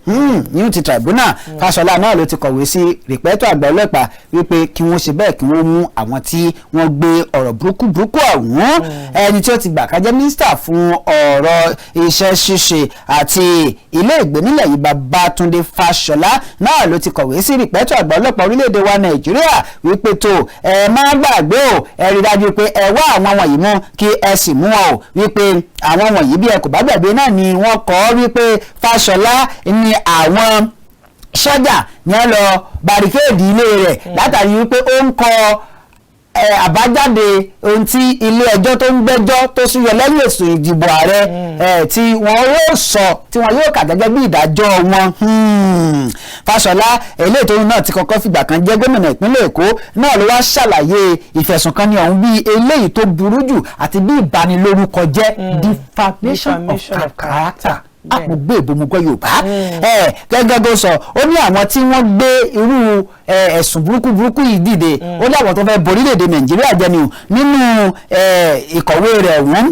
ní ti tribunal. Fáṣọlá náà ló ti kọ̀wé sí rìpẹ́tọ̀ àgbà ọlọ́pàá wípé kí wọ́n ṣe bẹ́ẹ̀ kí wọ́n mú àwọn tí wọ́n gbé ọ̀rọ̀ burúkú burúkú ọ̀hún. Ẹni tí ó ti gbà kájẹ́ mínísítà fún ọ̀rọ̀ iṣẹ́ ṣíṣe àti ilé ìgbé nílẹ̀ yìí, Babátúndé Fáṣọlá náà ló ti kọ̀wé sí rìpẹ́tọ̀ àgbà ọlọ́pàá orílẹ̀-èdè wa Nàìjíríà wípé tó ẹ má gbàgbé o, ẹ rí dájú pé ẹ wá àwọn wọ̀nyí mú kí ẹ sì mú wọn o, wípé àwọn wọ̀nyí bí ẹ kò bá gbàgbé náà ni wọ́n kọ wípé Fáṣọlá ni àwọn sọ́jà ni wọ́n lọ barricade ilé rẹ̀ látàrí wípé ó ń kọ àbájáde ohun tí ilé ẹjọ́ tó ń gbẹ́jọ́ tó súyọ lẹ́yìn ètò ìdìbò ààrẹ tí wọ́n yóò sọ tí wọ́n yóò kà gẹ́gẹ́ bí ìdájọ́ wọn. Fáṣọlá eléyìí tóun náà ti kọ́kọ́ fìgbà kan jẹ́ gómìnà ìpínlẹ̀ Èkó náà ló wá ṣàlàyé ìfẹ̀sùnkanni ọ̀hún bí eléyìí tó burú jù àti bí ìbanilórúkọ jẹ́, defamation of character. Mo gbé ìbomugọ́ Yorùbá gẹ́gẹ́ bó sọ, ó ní àwọn tí wọ́n gbé irú ẹ̀sùn burúkú burúkú yìí dìde, ó ní àwọn tó fẹ́ borílẹ̀-èdè Nàìjíríà jẹ́ ni nínú ìkọ̀wé rẹ̀ ọ̀hún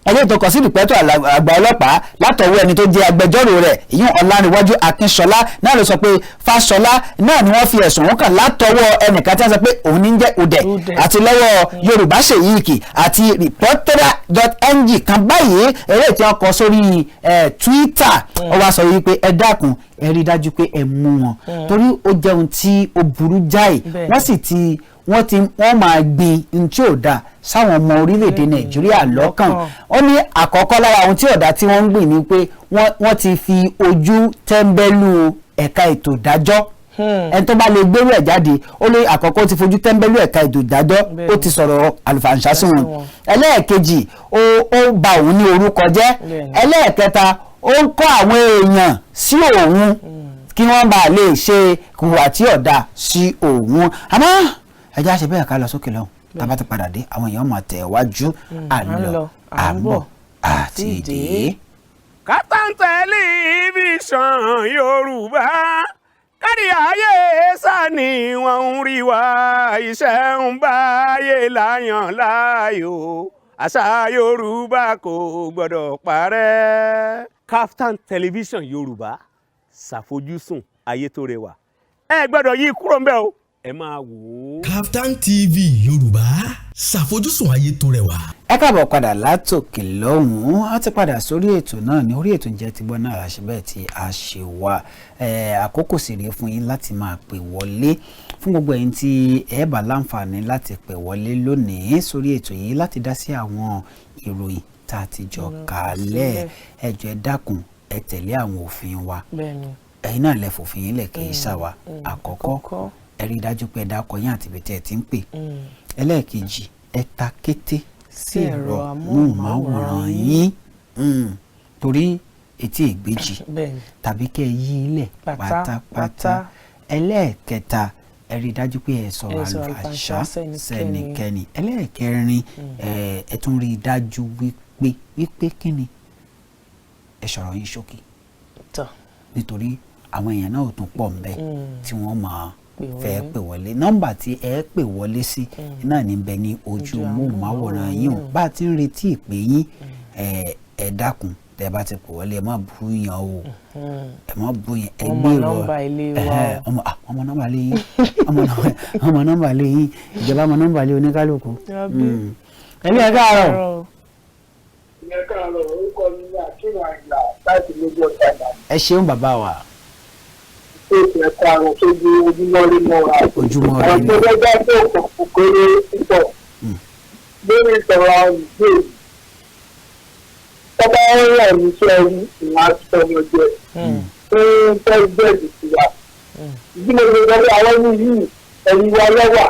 ẹni tó kọ sí ìpẹ́tọ̀ àgbà ọlọ́pàá látọwọ́ ẹni tó jẹ́ agbẹjọ́rò rẹ̀ ìyún Ọlánìwájú Akínṣọlá náà ló sọ pé Fáṣọlá náà ni wọ́n fi ẹ̀sùn òun kàn látọwọ́ ẹnìkan tí wọ́n sọ pé òun ní jẹ́ Udẹ̀ àti lọ́wọ́ Yorùbá Ṣèyíkì àti reportera.ng kan báyìí eré tí wọ́n kọ sórí Twitter. Ó wá sọ wípé ẹ dákun ẹ rí dájú pé ẹ mú wọn torí ó jẹ́ ohun tí ó burú jáì, wọ́n sì ti wọ́n máa gbin ohun tí ò dáa sáwọn ọmọ orílẹ̀-èdè Nàìjíríà lọ́kàn. Ó ní àkọ́kọ́ lára ohun tí ò dáa tí wọ́n ń gbìn ni pé wọ́n ti fi ojú tẹ́ńbẹ́lú ẹ̀ka ètò ìdájọ́. Ẹni tó bá lè gbérú ẹ̀ jáde ó lé àkọ́kọ́ ti fojú tẹ́ńbẹ́lú ẹ̀ka ètò ìdájọ́, ó ti sọ̀rọ̀ àlùfàǹṣá sí wọn. Ẹlẹ́ẹ̀kejì ó ba òun ní orúkọ jẹ́. Ẹlẹ́ẹ̀kẹta ó ń kọ́ àwọn èèyàn sí òun kí wọ́n bá lè ṣe hùwà tí ò dáa sí òun. Àmọ́ ẹ jẹ́ á ṣe bẹ́ẹ̀ ká lọ sókè lọ́hùn, tá a bá ti padà dé àwọn èèyàn máa tẹ̀ wájú. À ń lọ à ń bọ̀ àti dé. Kaftan Television Yorùbá kárí ayé sani wọ́n ń rí wa, iṣẹ́ ń báyé láyàn láàyò, àṣà Yorùbá kò gbọ́dọ̀ parẹ́. Kaftan Television Yorùbá ṣàfojúsùn ayé tó rẹwà, ẹ gbọ́dọ̀ yí kúrò ńbẹ̀ o, ẹ máa wò ó. Kaftan TV Yorùbá ṣàfojúsùn ayé tó rẹwà. Ẹ káàbọ̀ padà látòkè lọ́hùn-ún, a ti padà sórí ètò náà ní orí ètò Ǹjẹ́ Ti Gbọ́ náà àṣẹ bẹ́ẹ̀ tí a ṣe wà. Àkókò sì rèé fún yín láti máa pè wọlé fún gbogbo ẹ̀yin tí ẹ bá láǹfààní láti pè wọlé lónìí sórí ètò yìí láti dá sí àwọn ìròyìn tá a ti jọ kálẹ̀. Ẹ jọ̀ọ́ ẹ dákun ẹ tẹ̀lé àwọn òfin wa, ẹ̀yin náà lẹ fòfin yín lẹ̀ kì í ṣàwà. Àkọ́kọ́ ẹ rí dájú pé ẹ dákọ yín àti ibi tí ẹ ti ń pè. Ẹlẹ́ẹ̀kejì ẹ ta kété sí ẹ̀rọ amóhùnmáwòrán yín torí etí ìgbéjì tàbí kẹ́ ẹ yí ilẹ̀ pátápátá. Ẹlẹ́ẹ̀kẹta ẹ rí dájú pé ẹ sọ̀rọ̀ àlùfàǹṣá sẹ́nikẹ́ni. Ẹlẹ́ẹ̀kẹrin ẹ tún rí dájú wípé wípé kí ni ẹ sọ̀rọ̀ yín ṣókí nítorí àwọn èèyàn náà ò tún pọ̀ ńbẹ̀ tí wọ́n máa fẹ́ pè wọlé. Nọ́mbà tí ẹ pè wọlé sí náà ní bẹ ní ojú móhùnmáwòrán yín o. Bá a ti ń retí ìpè yín ẹ dákun tẹ bá ti pè wọlé ẹ má bú yàn o, ẹ má bú yàn, ẹ gbé rọ ọmọ nọ́mbà lé yín, ọmọ nọ́mbà lé yín, ìjọba ọmọ nọ́mbà lé oníkálukú. Ẹbí ẹ káàárọ̀. Ẹ káàárọ̀, orúkọ mi ní Akeem Àyìnlá láti Lagos Island. Ẹ ṣeun bàbá wa. Ẹ̀ka àrùn tó ju ojúmọ́ rí mọ́ra. Ojúmọ́ rí mọ́ra. Àwọn tó gbẹ́gbẹ́ tó kò kéré púpọ̀ lórí ìsọ̀rọ̀ àwọn ìgbé. Tọ́ba ń rẹ̀ ní sí ẹrú ìwọ̀n àtọmọ jẹ. Fún pẹ́sidẹ̀ntì tiwa. Ìdí mo lè sọ pé àwọn ẹni yìí, ẹ̀yìn wa lọ́wà.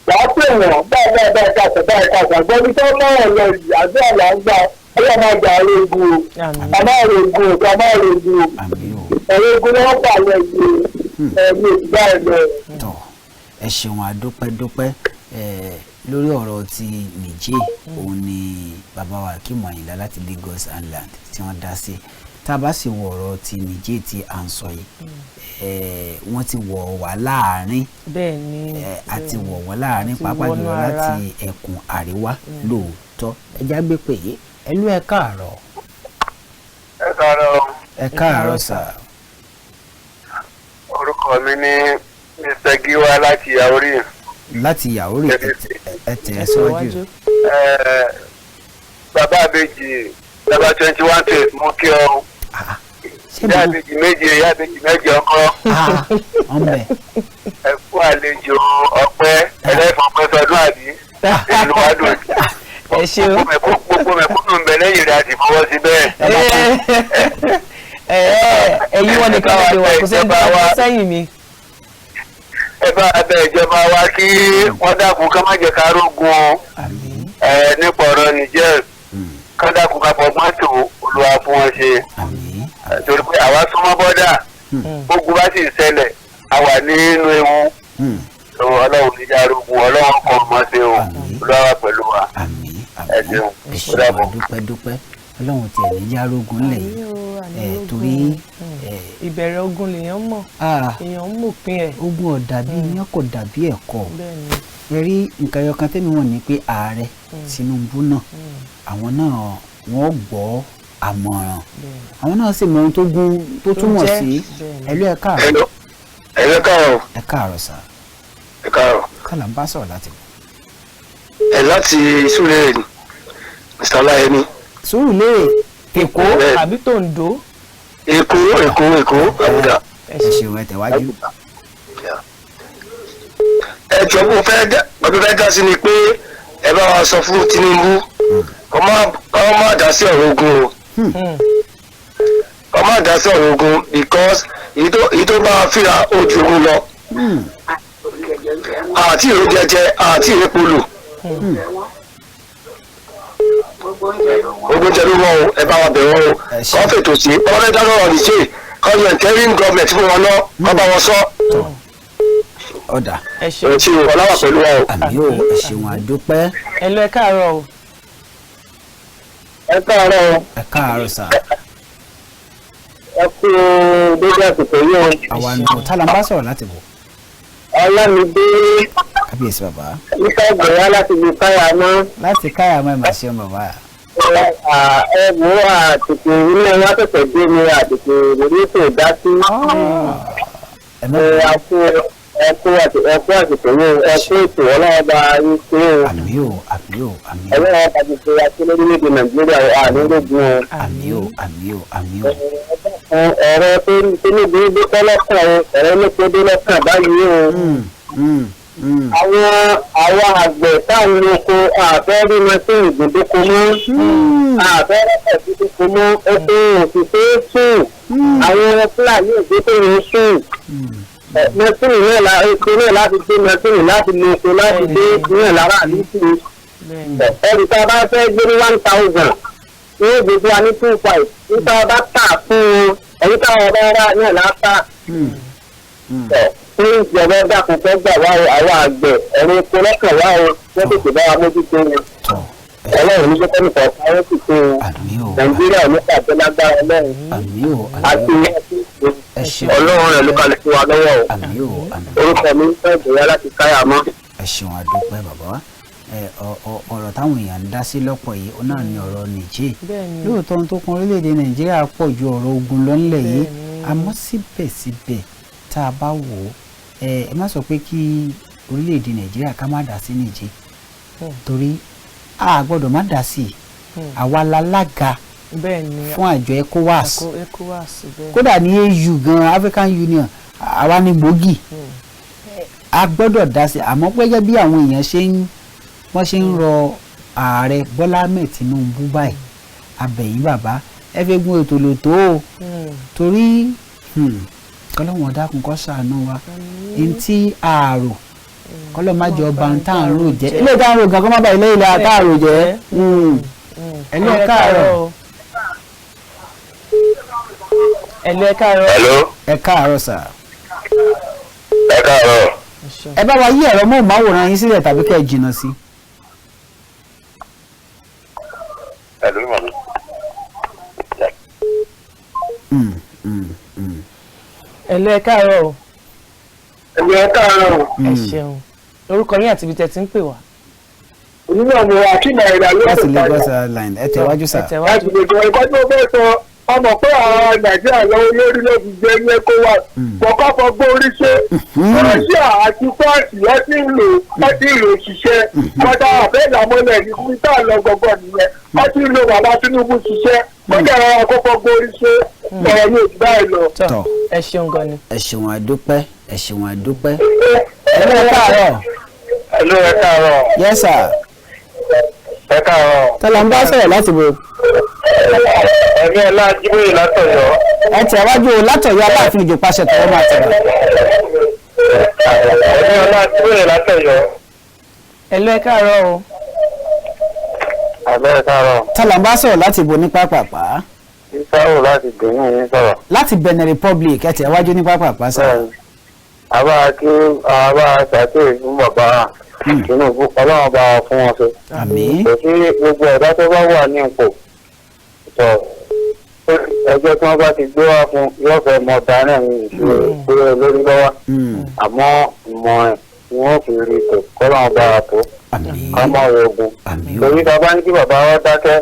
Wàá pè wọ́n báyìí báyìí báyìí kàṣà báyìí kàṣà gbọ́dọ̀ tó mọ̀ràn lọ yìí. Àdúrà là ń gbà, ọlọ́run máa gbà ogun o. Àmín. Àmọ́ ogun o, àmọ́ ogun o. Àmín o. Ẹ̀rọ ogun ni wọ́n pààyàn yìí o, ẹ̀mí ìgbà ẹ̀ lọ. Tọ, ẹ ṣeun, àdúpẹ́dúpẹ́. Ẹ lórí ọ̀rọ̀ ti Niger, òun ni bàbá wa Akeem Ayinla láti Lagos Island tí wọ́n dá sí. Tá a bá sì wọ ọ̀rọ̀ ti Niger tí à ń sọ yìí, wọ́n ti wọ̀ wá láàárín. Bẹ́ẹ̀ ni. Àti wọ̀ wọ́n láàárín Àti pàápàá wọnú jùlọ ara. láti ẹkùn àríwá lóòótọ́. Ẹ já gbé pè é. Ẹlú, ẹ káàárọ̀. Ẹ káàárọ̀. Ẹ káàárọ̀ sà. Orúkọ mi ní Mr Giwa láti Yauri. Láti Yauri, ẹ tẹ̀ ẹ síwájú. Bàbá àbèjì, bàbá 21 days, mú kí ọ. Ah, ṣé Ìyá mo àbèjì méje, ìyá àbèjì mẹ́jọ ńkọ́? Ah, ọ̀nbẹ. Ẹ kú àlejò ọpẹ́ ẹlẹ́fọ̀ọ́pẹ́ sọdún àbí ìlú wa dùn. Ẹ ṣeun. Gbogbo mẹ̀kúnnù ń bẹ lẹ́yìn rẹ̀ àti fọwọ́ sí bẹ́ẹ̀. Ẹ ẹ̀yin wọn nìkan lè wà, kò sẹ́ni tó wà sẹ́yìn mi. Ẹ bá abẹ ìjọba wa kí wọ́n dákun ká má jẹ́ ká rógun o. Àmín. Ẹ nípa ọ̀rọ̀ Niger, ká dákun ká fọgbọ́n tó Olúwa fún wọn ṣe. Àmín. Torí pé àwa súnmọ́ bọ́dà, gbogbo bá sì ṣẹlẹ̀, a wà nínú ewu. Ọlọ́run níjà rógun, Ọlọ́run kan mọ́ sí o. Àmín. Olúwa wà pẹ̀lú wa. Àmín. Ẹ Àmín. ṣeun. Ẹ Ó ṣeun. dàbọ̀. Dúpẹ́ dúpẹ́. Ọlọ́run tiẹ̀ ní járógun ńlẹ̀ yìí. Àmín o, àmín. Ẹ Ogun. torí ẹ Ìbẹ̀rẹ̀ ogun lèèyàn mọ̀, ah, èèyàn ń mòpin ẹ̀. Ogun ọ̀dà bí iyán, kò dàbí ẹ̀kọ́. Bẹ́ẹ̀ ni. Ẹ rí nǹkan ẹyọ kan tẹ́mi wọ̀n ni pé ààrẹ Tinubu náà, àwọn náà wọ́n gbọ́ àmọ̀ràn, àwọn náà sì mọ ohun tó gún tó túmọ̀ jẹ́, sí. bẹ́ẹ̀ ni. Ẹlú, ẹ káàárọ̀. Ẹ káàárọ̀. Ẹ káàárọ̀ sà. Ẹ káàárọ̀. Kálá ń bá sọ̀rọ̀ láti bọ̀. Ẹ láti Súlẹ̀ ní Mr Ọláyẹmí. Sùúrùlérè, Èkó. Bẹ́ẹ̀. Àbí tòǹdó? Èkó, Èkó, Èkó, Àbújá. Ẹ Ẹ ṣe. ṣeun, ẹ tẹ̀wájú. Ẹ jọ, mo fẹ́ dá mo fẹ́ dá sí ni pé ẹ bá wa sọ fún Tinubu kó má dá sí ọ̀rọ̀ ogun o, kó má dá sí ọ̀rọ̀ ogun, because èyí tó bá a fíra ó ju ogun lọ. Àti ìró jẹjẹ àti ìrépolù, ogun jẹ ló wọ́n o. Ẹ bá wa bẹ̀ wọ́n o. Ẹ ṣé. Kó fètò sí ọmọ fẹ́ dá sọ̀rọ̀ ní ṣe kó yọ interim government fún wọn náà, kó bá wọn sọ. Ọ̀dà. Ẹ ṣe. Ẹ ṣe o, ọlọ́wà pẹ̀lú wa o. Àmín o, ẹ ṣeun, àdúpẹ́. Ẹ lọ, ẹ káàárọ̀ o. Ẹ káàárọ̀. Ẹ káàárọ̀ sà. Ẹ kú dédé àsìkò yìí o. Àwa nù tá la ń bá sọ̀rọ̀ láti bọ̀? Ọlámídé. Kábíyèsí bàbá. Nípa ìgbéyà láti fi káyà mọ́. Láti káyà mọ́, ẹ̀ mà ṣeun bàbá. Ẹ wo, àtètè ilé wa tẹ̀tẹ̀ dé ni àtètè lórí ètò ìdásí. Ẹ má Ẹ kú, ẹ kú ẹ kú àsìkò yìí o, ẹ kú ètò, ọlọ́wọ́ bá yín ṣe o. Àmín o, àmín o, àmín o. Ọlọ́wọ́ bá ti ṣe àti lórílẹ̀‐èdè Nàìjíríà o, àní lógun o. Àmín o, àmín o, àmín o. Ọ̀rọ̀ tó níbi dé kọ́lọ́kàn o, ọ̀rọ̀ ló tó dé lọ́kàn báyìí o. Àwọn àgbẹ̀ táwọn oko àfẹ́ rí machine gbòdóko mọ́, àfẹ́ rẹ́pẹ̀ tuntun mọ́, oko òṣìṣẹ́ sùn, àwọn Fúlàní òṣìṣẹ́ ń sùn. Machine náà la oko náà láti gbé machine láti lo oko láti gbé náà lára àdúgbò. Bẹ́ẹ̀ ni. Ẹrù tá a bá fẹ́ gbé ní 1,000 ní ó gbé fún wa ní 2,500, níta bá tà fún wọn, ẹ̀yìn táwọn bá rà náà látà fún ìjọba. Dákun, fẹ́ gbà wá o, àwọn àgbẹ̀, ẹ̀rọ oko lọ́kàn wá o, wọ́n tètè bá wa mójútó o. Tọ. Ọlọ́run ní sọ́kọ́ nìkan káwọ́ sì tó o. Àmín o. Nàìjíríà ò ní pàṣẹ lágbára Ọlọ́run. Àmín o. Àti Àmín o, ẹ ṣeun. Ọlọ́run rẹ̀ ló kalẹ̀ fún wa lọ́wọ́ o. Àmín o, àmín. Orúkọ mi ń fẹ́ ìgbéyà láti káyà mọ́. Ẹ ṣeun, àdúpẹ́ bàbá wa. Ẹ ọ̀rọ̀ táwọn èèyàn ń dá sí lọ́pọ̀ yìí, ó náà ní ọ̀rọ̀ Niger. Bẹ́ẹ̀ ni. Lóòótọ́, ohun tó kan orílẹ̀-èdè Nàìjíríà pọ̀ ju ọ̀rọ̀ ogun lọ ńlẹ̀ yìí. Bẹ́ẹ̀ ni. Àmọ́ síbẹ̀síbẹ̀, tá a bá wò ó, ẹ má sọ pé kí orílẹ̀-èdè Nàìjíríà ká má dá sí Niger, torí a gbọ́dọ̀ má dá sí i. Àwa lálága Bẹ́ẹ̀ ni. fún àjọ ECOWAS. ECOWAS, bẹ́ẹ̀. Kódà ní AU gan, African Union, àwa ní gbòógì. A gbọ́dọ̀ dá sí i. Àmọ́ gẹ́gẹ́ bí àwọn èèyàn ṣe ń wọ́n ṣe ń rọ ààrẹ Bọ́lá Ahmed Tinubu báyìí, abẹ̀yìn bàbá, Ẹ fi gun ètò lò tó o, torí kọ́lọ́wọ́n dákun kó ṣàánú wa. Ní tí ààrò kọ́lọ́ má jọ ọba ń tà ń rò jẹ́, ilé ìta ń rò gan kọ́ má ba ilé ilé àtàrò jẹ́. Ẹ lọ káàárọ̀. Ẹ lọ káàárọ̀. Hello. Ẹ káàárọ̀ sà. Ẹ káàárọ̀. Ẹ bá wa yí ẹ̀rọ móhùnmáwòrán yín sílẹ̀ tàbí kẹ́ ẹ jìnnà sí. Hello, màmí. Ẹ lọ káàárọ̀ o. Ẹ káàárọ̀. Ẹ ṣeun, orúkọ yín àti ibi tẹ́ ti ń pè wá. Onímọ̀ mi Akeem Ayinla ló Láti Lagos Island, ẹ tẹ̀wájú sà. Ẹ tẹ̀wájú. Láti lè sọ ẹ̀kọ́ tó fẹ́ sọ, ọmọ pé àwọn Nàìjíríà lọ́wọ́ lórí ló fi jẹ́ ní ECOWAS kọ̀ọ̀kan fọgbọ́n orí ṣe. Russia àti France wọ́n ti ń lò, wọ́n ti ń lò ṣiṣẹ́ kọ́tà àfẹ́ ìdààmúlẹ̀ ní kúńtà lọ gbọ̀ngàn nìyẹn. Wọ́n ti ń lo bàbá Tinubu ṣiṣẹ́, ó jẹ́ àwọn akọ́kọ́ gbórí ṣe ọ̀rọ̀ yóò ti báyìí lọ. Tọ́, ẹ ṣeun gan ni. Ẹ ṣeun àdúpẹ́, ẹ ṣeun àdúpẹ́. Ẹ lọ káàárọ̀. Hello, ẹ káàárọ̀. Yes sir. Ẹ káàárọ̀. Tọ́lá ń bá sọ̀rọ̀ láti bo. Ẹ̀mí ọlá Jíbóyè látọ̀yọ́. Ẹ tẹ̀wájú o, látọ̀yọ́ Aláàfin ìjòpáṣẹ tọwọ́ máa tẹ̀wá. Ẹ̀mí ọlá Jíbóyè látọ̀yọ́. Ẹ lọ káàárọ̀ o. Àbẹ́ ẹ káàárọ̀. Tọ́lá ń bá sọ̀rọ̀ láti bo ní pápápá. Ìsáwò láti Benin yín sọ̀rọ̀. Láti Benin Republic, ẹ tẹ̀wájú ní pápápá sà. Àbá kí àbá ṣàkíyèsí fún bàbá Tinubu, Ọlọ́run bá wa fún wọn ṣe. Àmín. Kò sí gbogbo ọ̀dọ́ tó bá wà ní ipò tọ̀, ẹgbẹ́ tí wọ́n bá ti gbé wá fún yóò fẹ́ mọ dáná ní ìṣòro pé olórí lọ́wọ́, àmọ́ ìmọ̀ ẹ̀ ni wọ́n fi rí tò, kọ́lọ́run bá wa tó Àmín. ká má wo ogun. Àmín. Torí bàbá ní kí bàbá wa dákẹ́,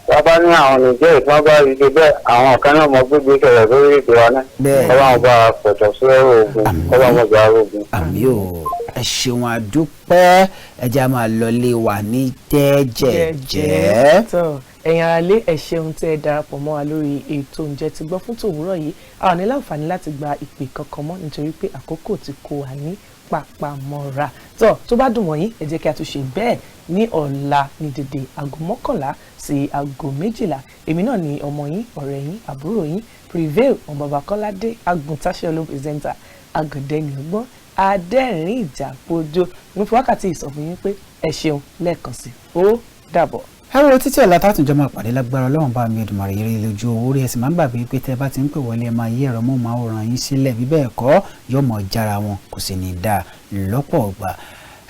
bàbá ní àwọn nìjẹ́ ìfọ́n bá rí ṣe bẹ́ẹ̀, àwọn kan náà mọ gbégbé sọ̀rọ̀ lórí ètò wa náà. Bẹ́ẹ̀. Kọ́lọ́run bá wa pẹ̀tọ̀ sí ọ̀rọ̀ ogun, kọ́lọ́run bá wa ogun. Àmín o, ẹ ṣeun àdúpẹ́. Ẹ jẹ́ a máa lọlé wa ní jẹ́jẹ́jẹ́. Tọ́, ẹ̀yin aráalé, ẹ ṣeun tẹ́ ẹ darapọ̀ mọ́ wa lórí ètò Ǹjẹ́ Ti Gbọ́ fún tòwúrọ̀ yìí. A ò ní láǹfààní láti gba ìpè kankan mọ́ nítorí pé àkókò ti kó wa ní pàpàmọ́ra. Tọ́, tó bá dùn wọ̀nyí, ẹ jẹ́ kí a tún ṣe bẹ́ẹ̀ ní ọ̀la ní dédé 11:00 sí 12:00. Èmi náà ni ọmọ yín, ọ̀rẹ́ yín, àbúrò yín, Prevail ọmọ bàbá Kọ́ládé Agùntàṣe olóò pírẹsẹ́ńtà Agùndẹ́ni ọgbọ́n Adẹ́rìn Ìjàpọ̀jọ. Mo fi wákàtí ìsọfún yín pé ẹ ṣeun lẹ́ẹ̀kan sí, ó dàbọ̀. Ẹ wo, títí ọ̀la tátùnjọ́ máa pàdé lágbára Ọlọ́run bá mi Èdùmàrè, eré lójú owó rí. Ẹ̀sìn máa ń gbàgbé pé tẹ́ bá ti ń pè wọlé, ẹ máa yí ẹ̀rọ móhùnmáwòrán yín sílẹ̀, bí bẹ́ẹ̀ kọ́ yóò mọ̀ jára wọn, kò sì ní dáa lọ́pọ̀ ọgbà.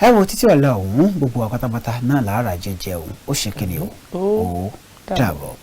Ẹ wo, títí ọ̀la ọ̀hún, gbogbo wa pátápátá náà làárà jẹjẹ òun ó ṣe kíni o, ó dàbọ̀.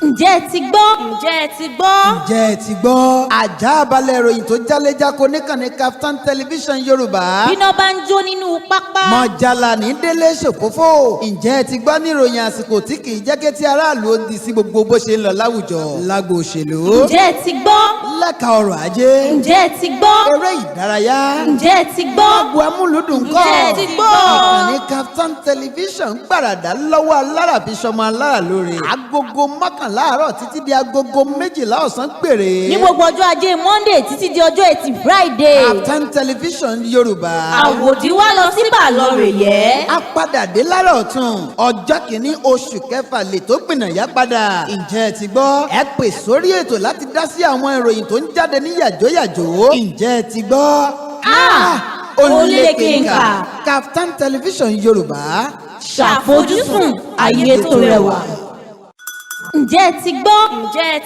Ǹjẹ́ ẹ ti gbọ́? Ǹjẹ́ ẹ ti gbọ́? Ǹjẹ́ ẹ ti gbọ́? Àjà balẹ̀ ìròyìn tó jálẹ́jáko níkànnì Kaftan Television Yorùbá. Bíná bá ń jó nínú pápá. Mọ̀jàlá ní délé ṣòfófó. Ǹjẹ́ ẹ ti gbọ́ ní ìròyìn àsìkò tí kì í jẹ́ kí tí aráàlú ó di sí gbogbo bó ṣe ń lọ láwùjọ? Lágbo òṣèlú. Ǹjẹ́ ẹ ti gbọ́? Lẹ́ka ọrọ̀ ajé. Ǹjẹ́ ẹ ti gbọ́? Eré ìdárayá. Ǹjẹ́ ẹ ti gbọ́? Agbo amúlùdùn kọ́. Ǹjẹ́ ẹ ti gbọ́? Ìkànnì Kaftan Television gbàràdà lọ́wọ́ alára fi ṣọmọ alára lóore. 11:00 àárọ̀ títí di 12:00 ọ̀sán péré. Ní gbogbo ọjọ́ ajé Monday títí di ọjọ́ ẹtì Friday. Kaftan Television Yorùbá. Àwòdì wá lọ sí bàlọ́rẹ̀ yẹ́. A padà dé lára ọ̀tún ọjọ́ kìíní oṣù kẹfà lè tó gbìnàyà padà. Ǹjẹ́ ẹ ti gbọ́? Ẹ pè sórí ètò láti dá sí àwọn ìròyìn tó ń jáde ní yàjóyàjó. Ǹjẹ́ ẹ ti gbọ́? Ah! Ó lékenkà. Kaftan Television Yorùbá. Ṣàfojúsùn ayé tó rẹwà. Ǹjẹ́ ẹ ti gbọ́? Ǹjẹ́ ẹ ti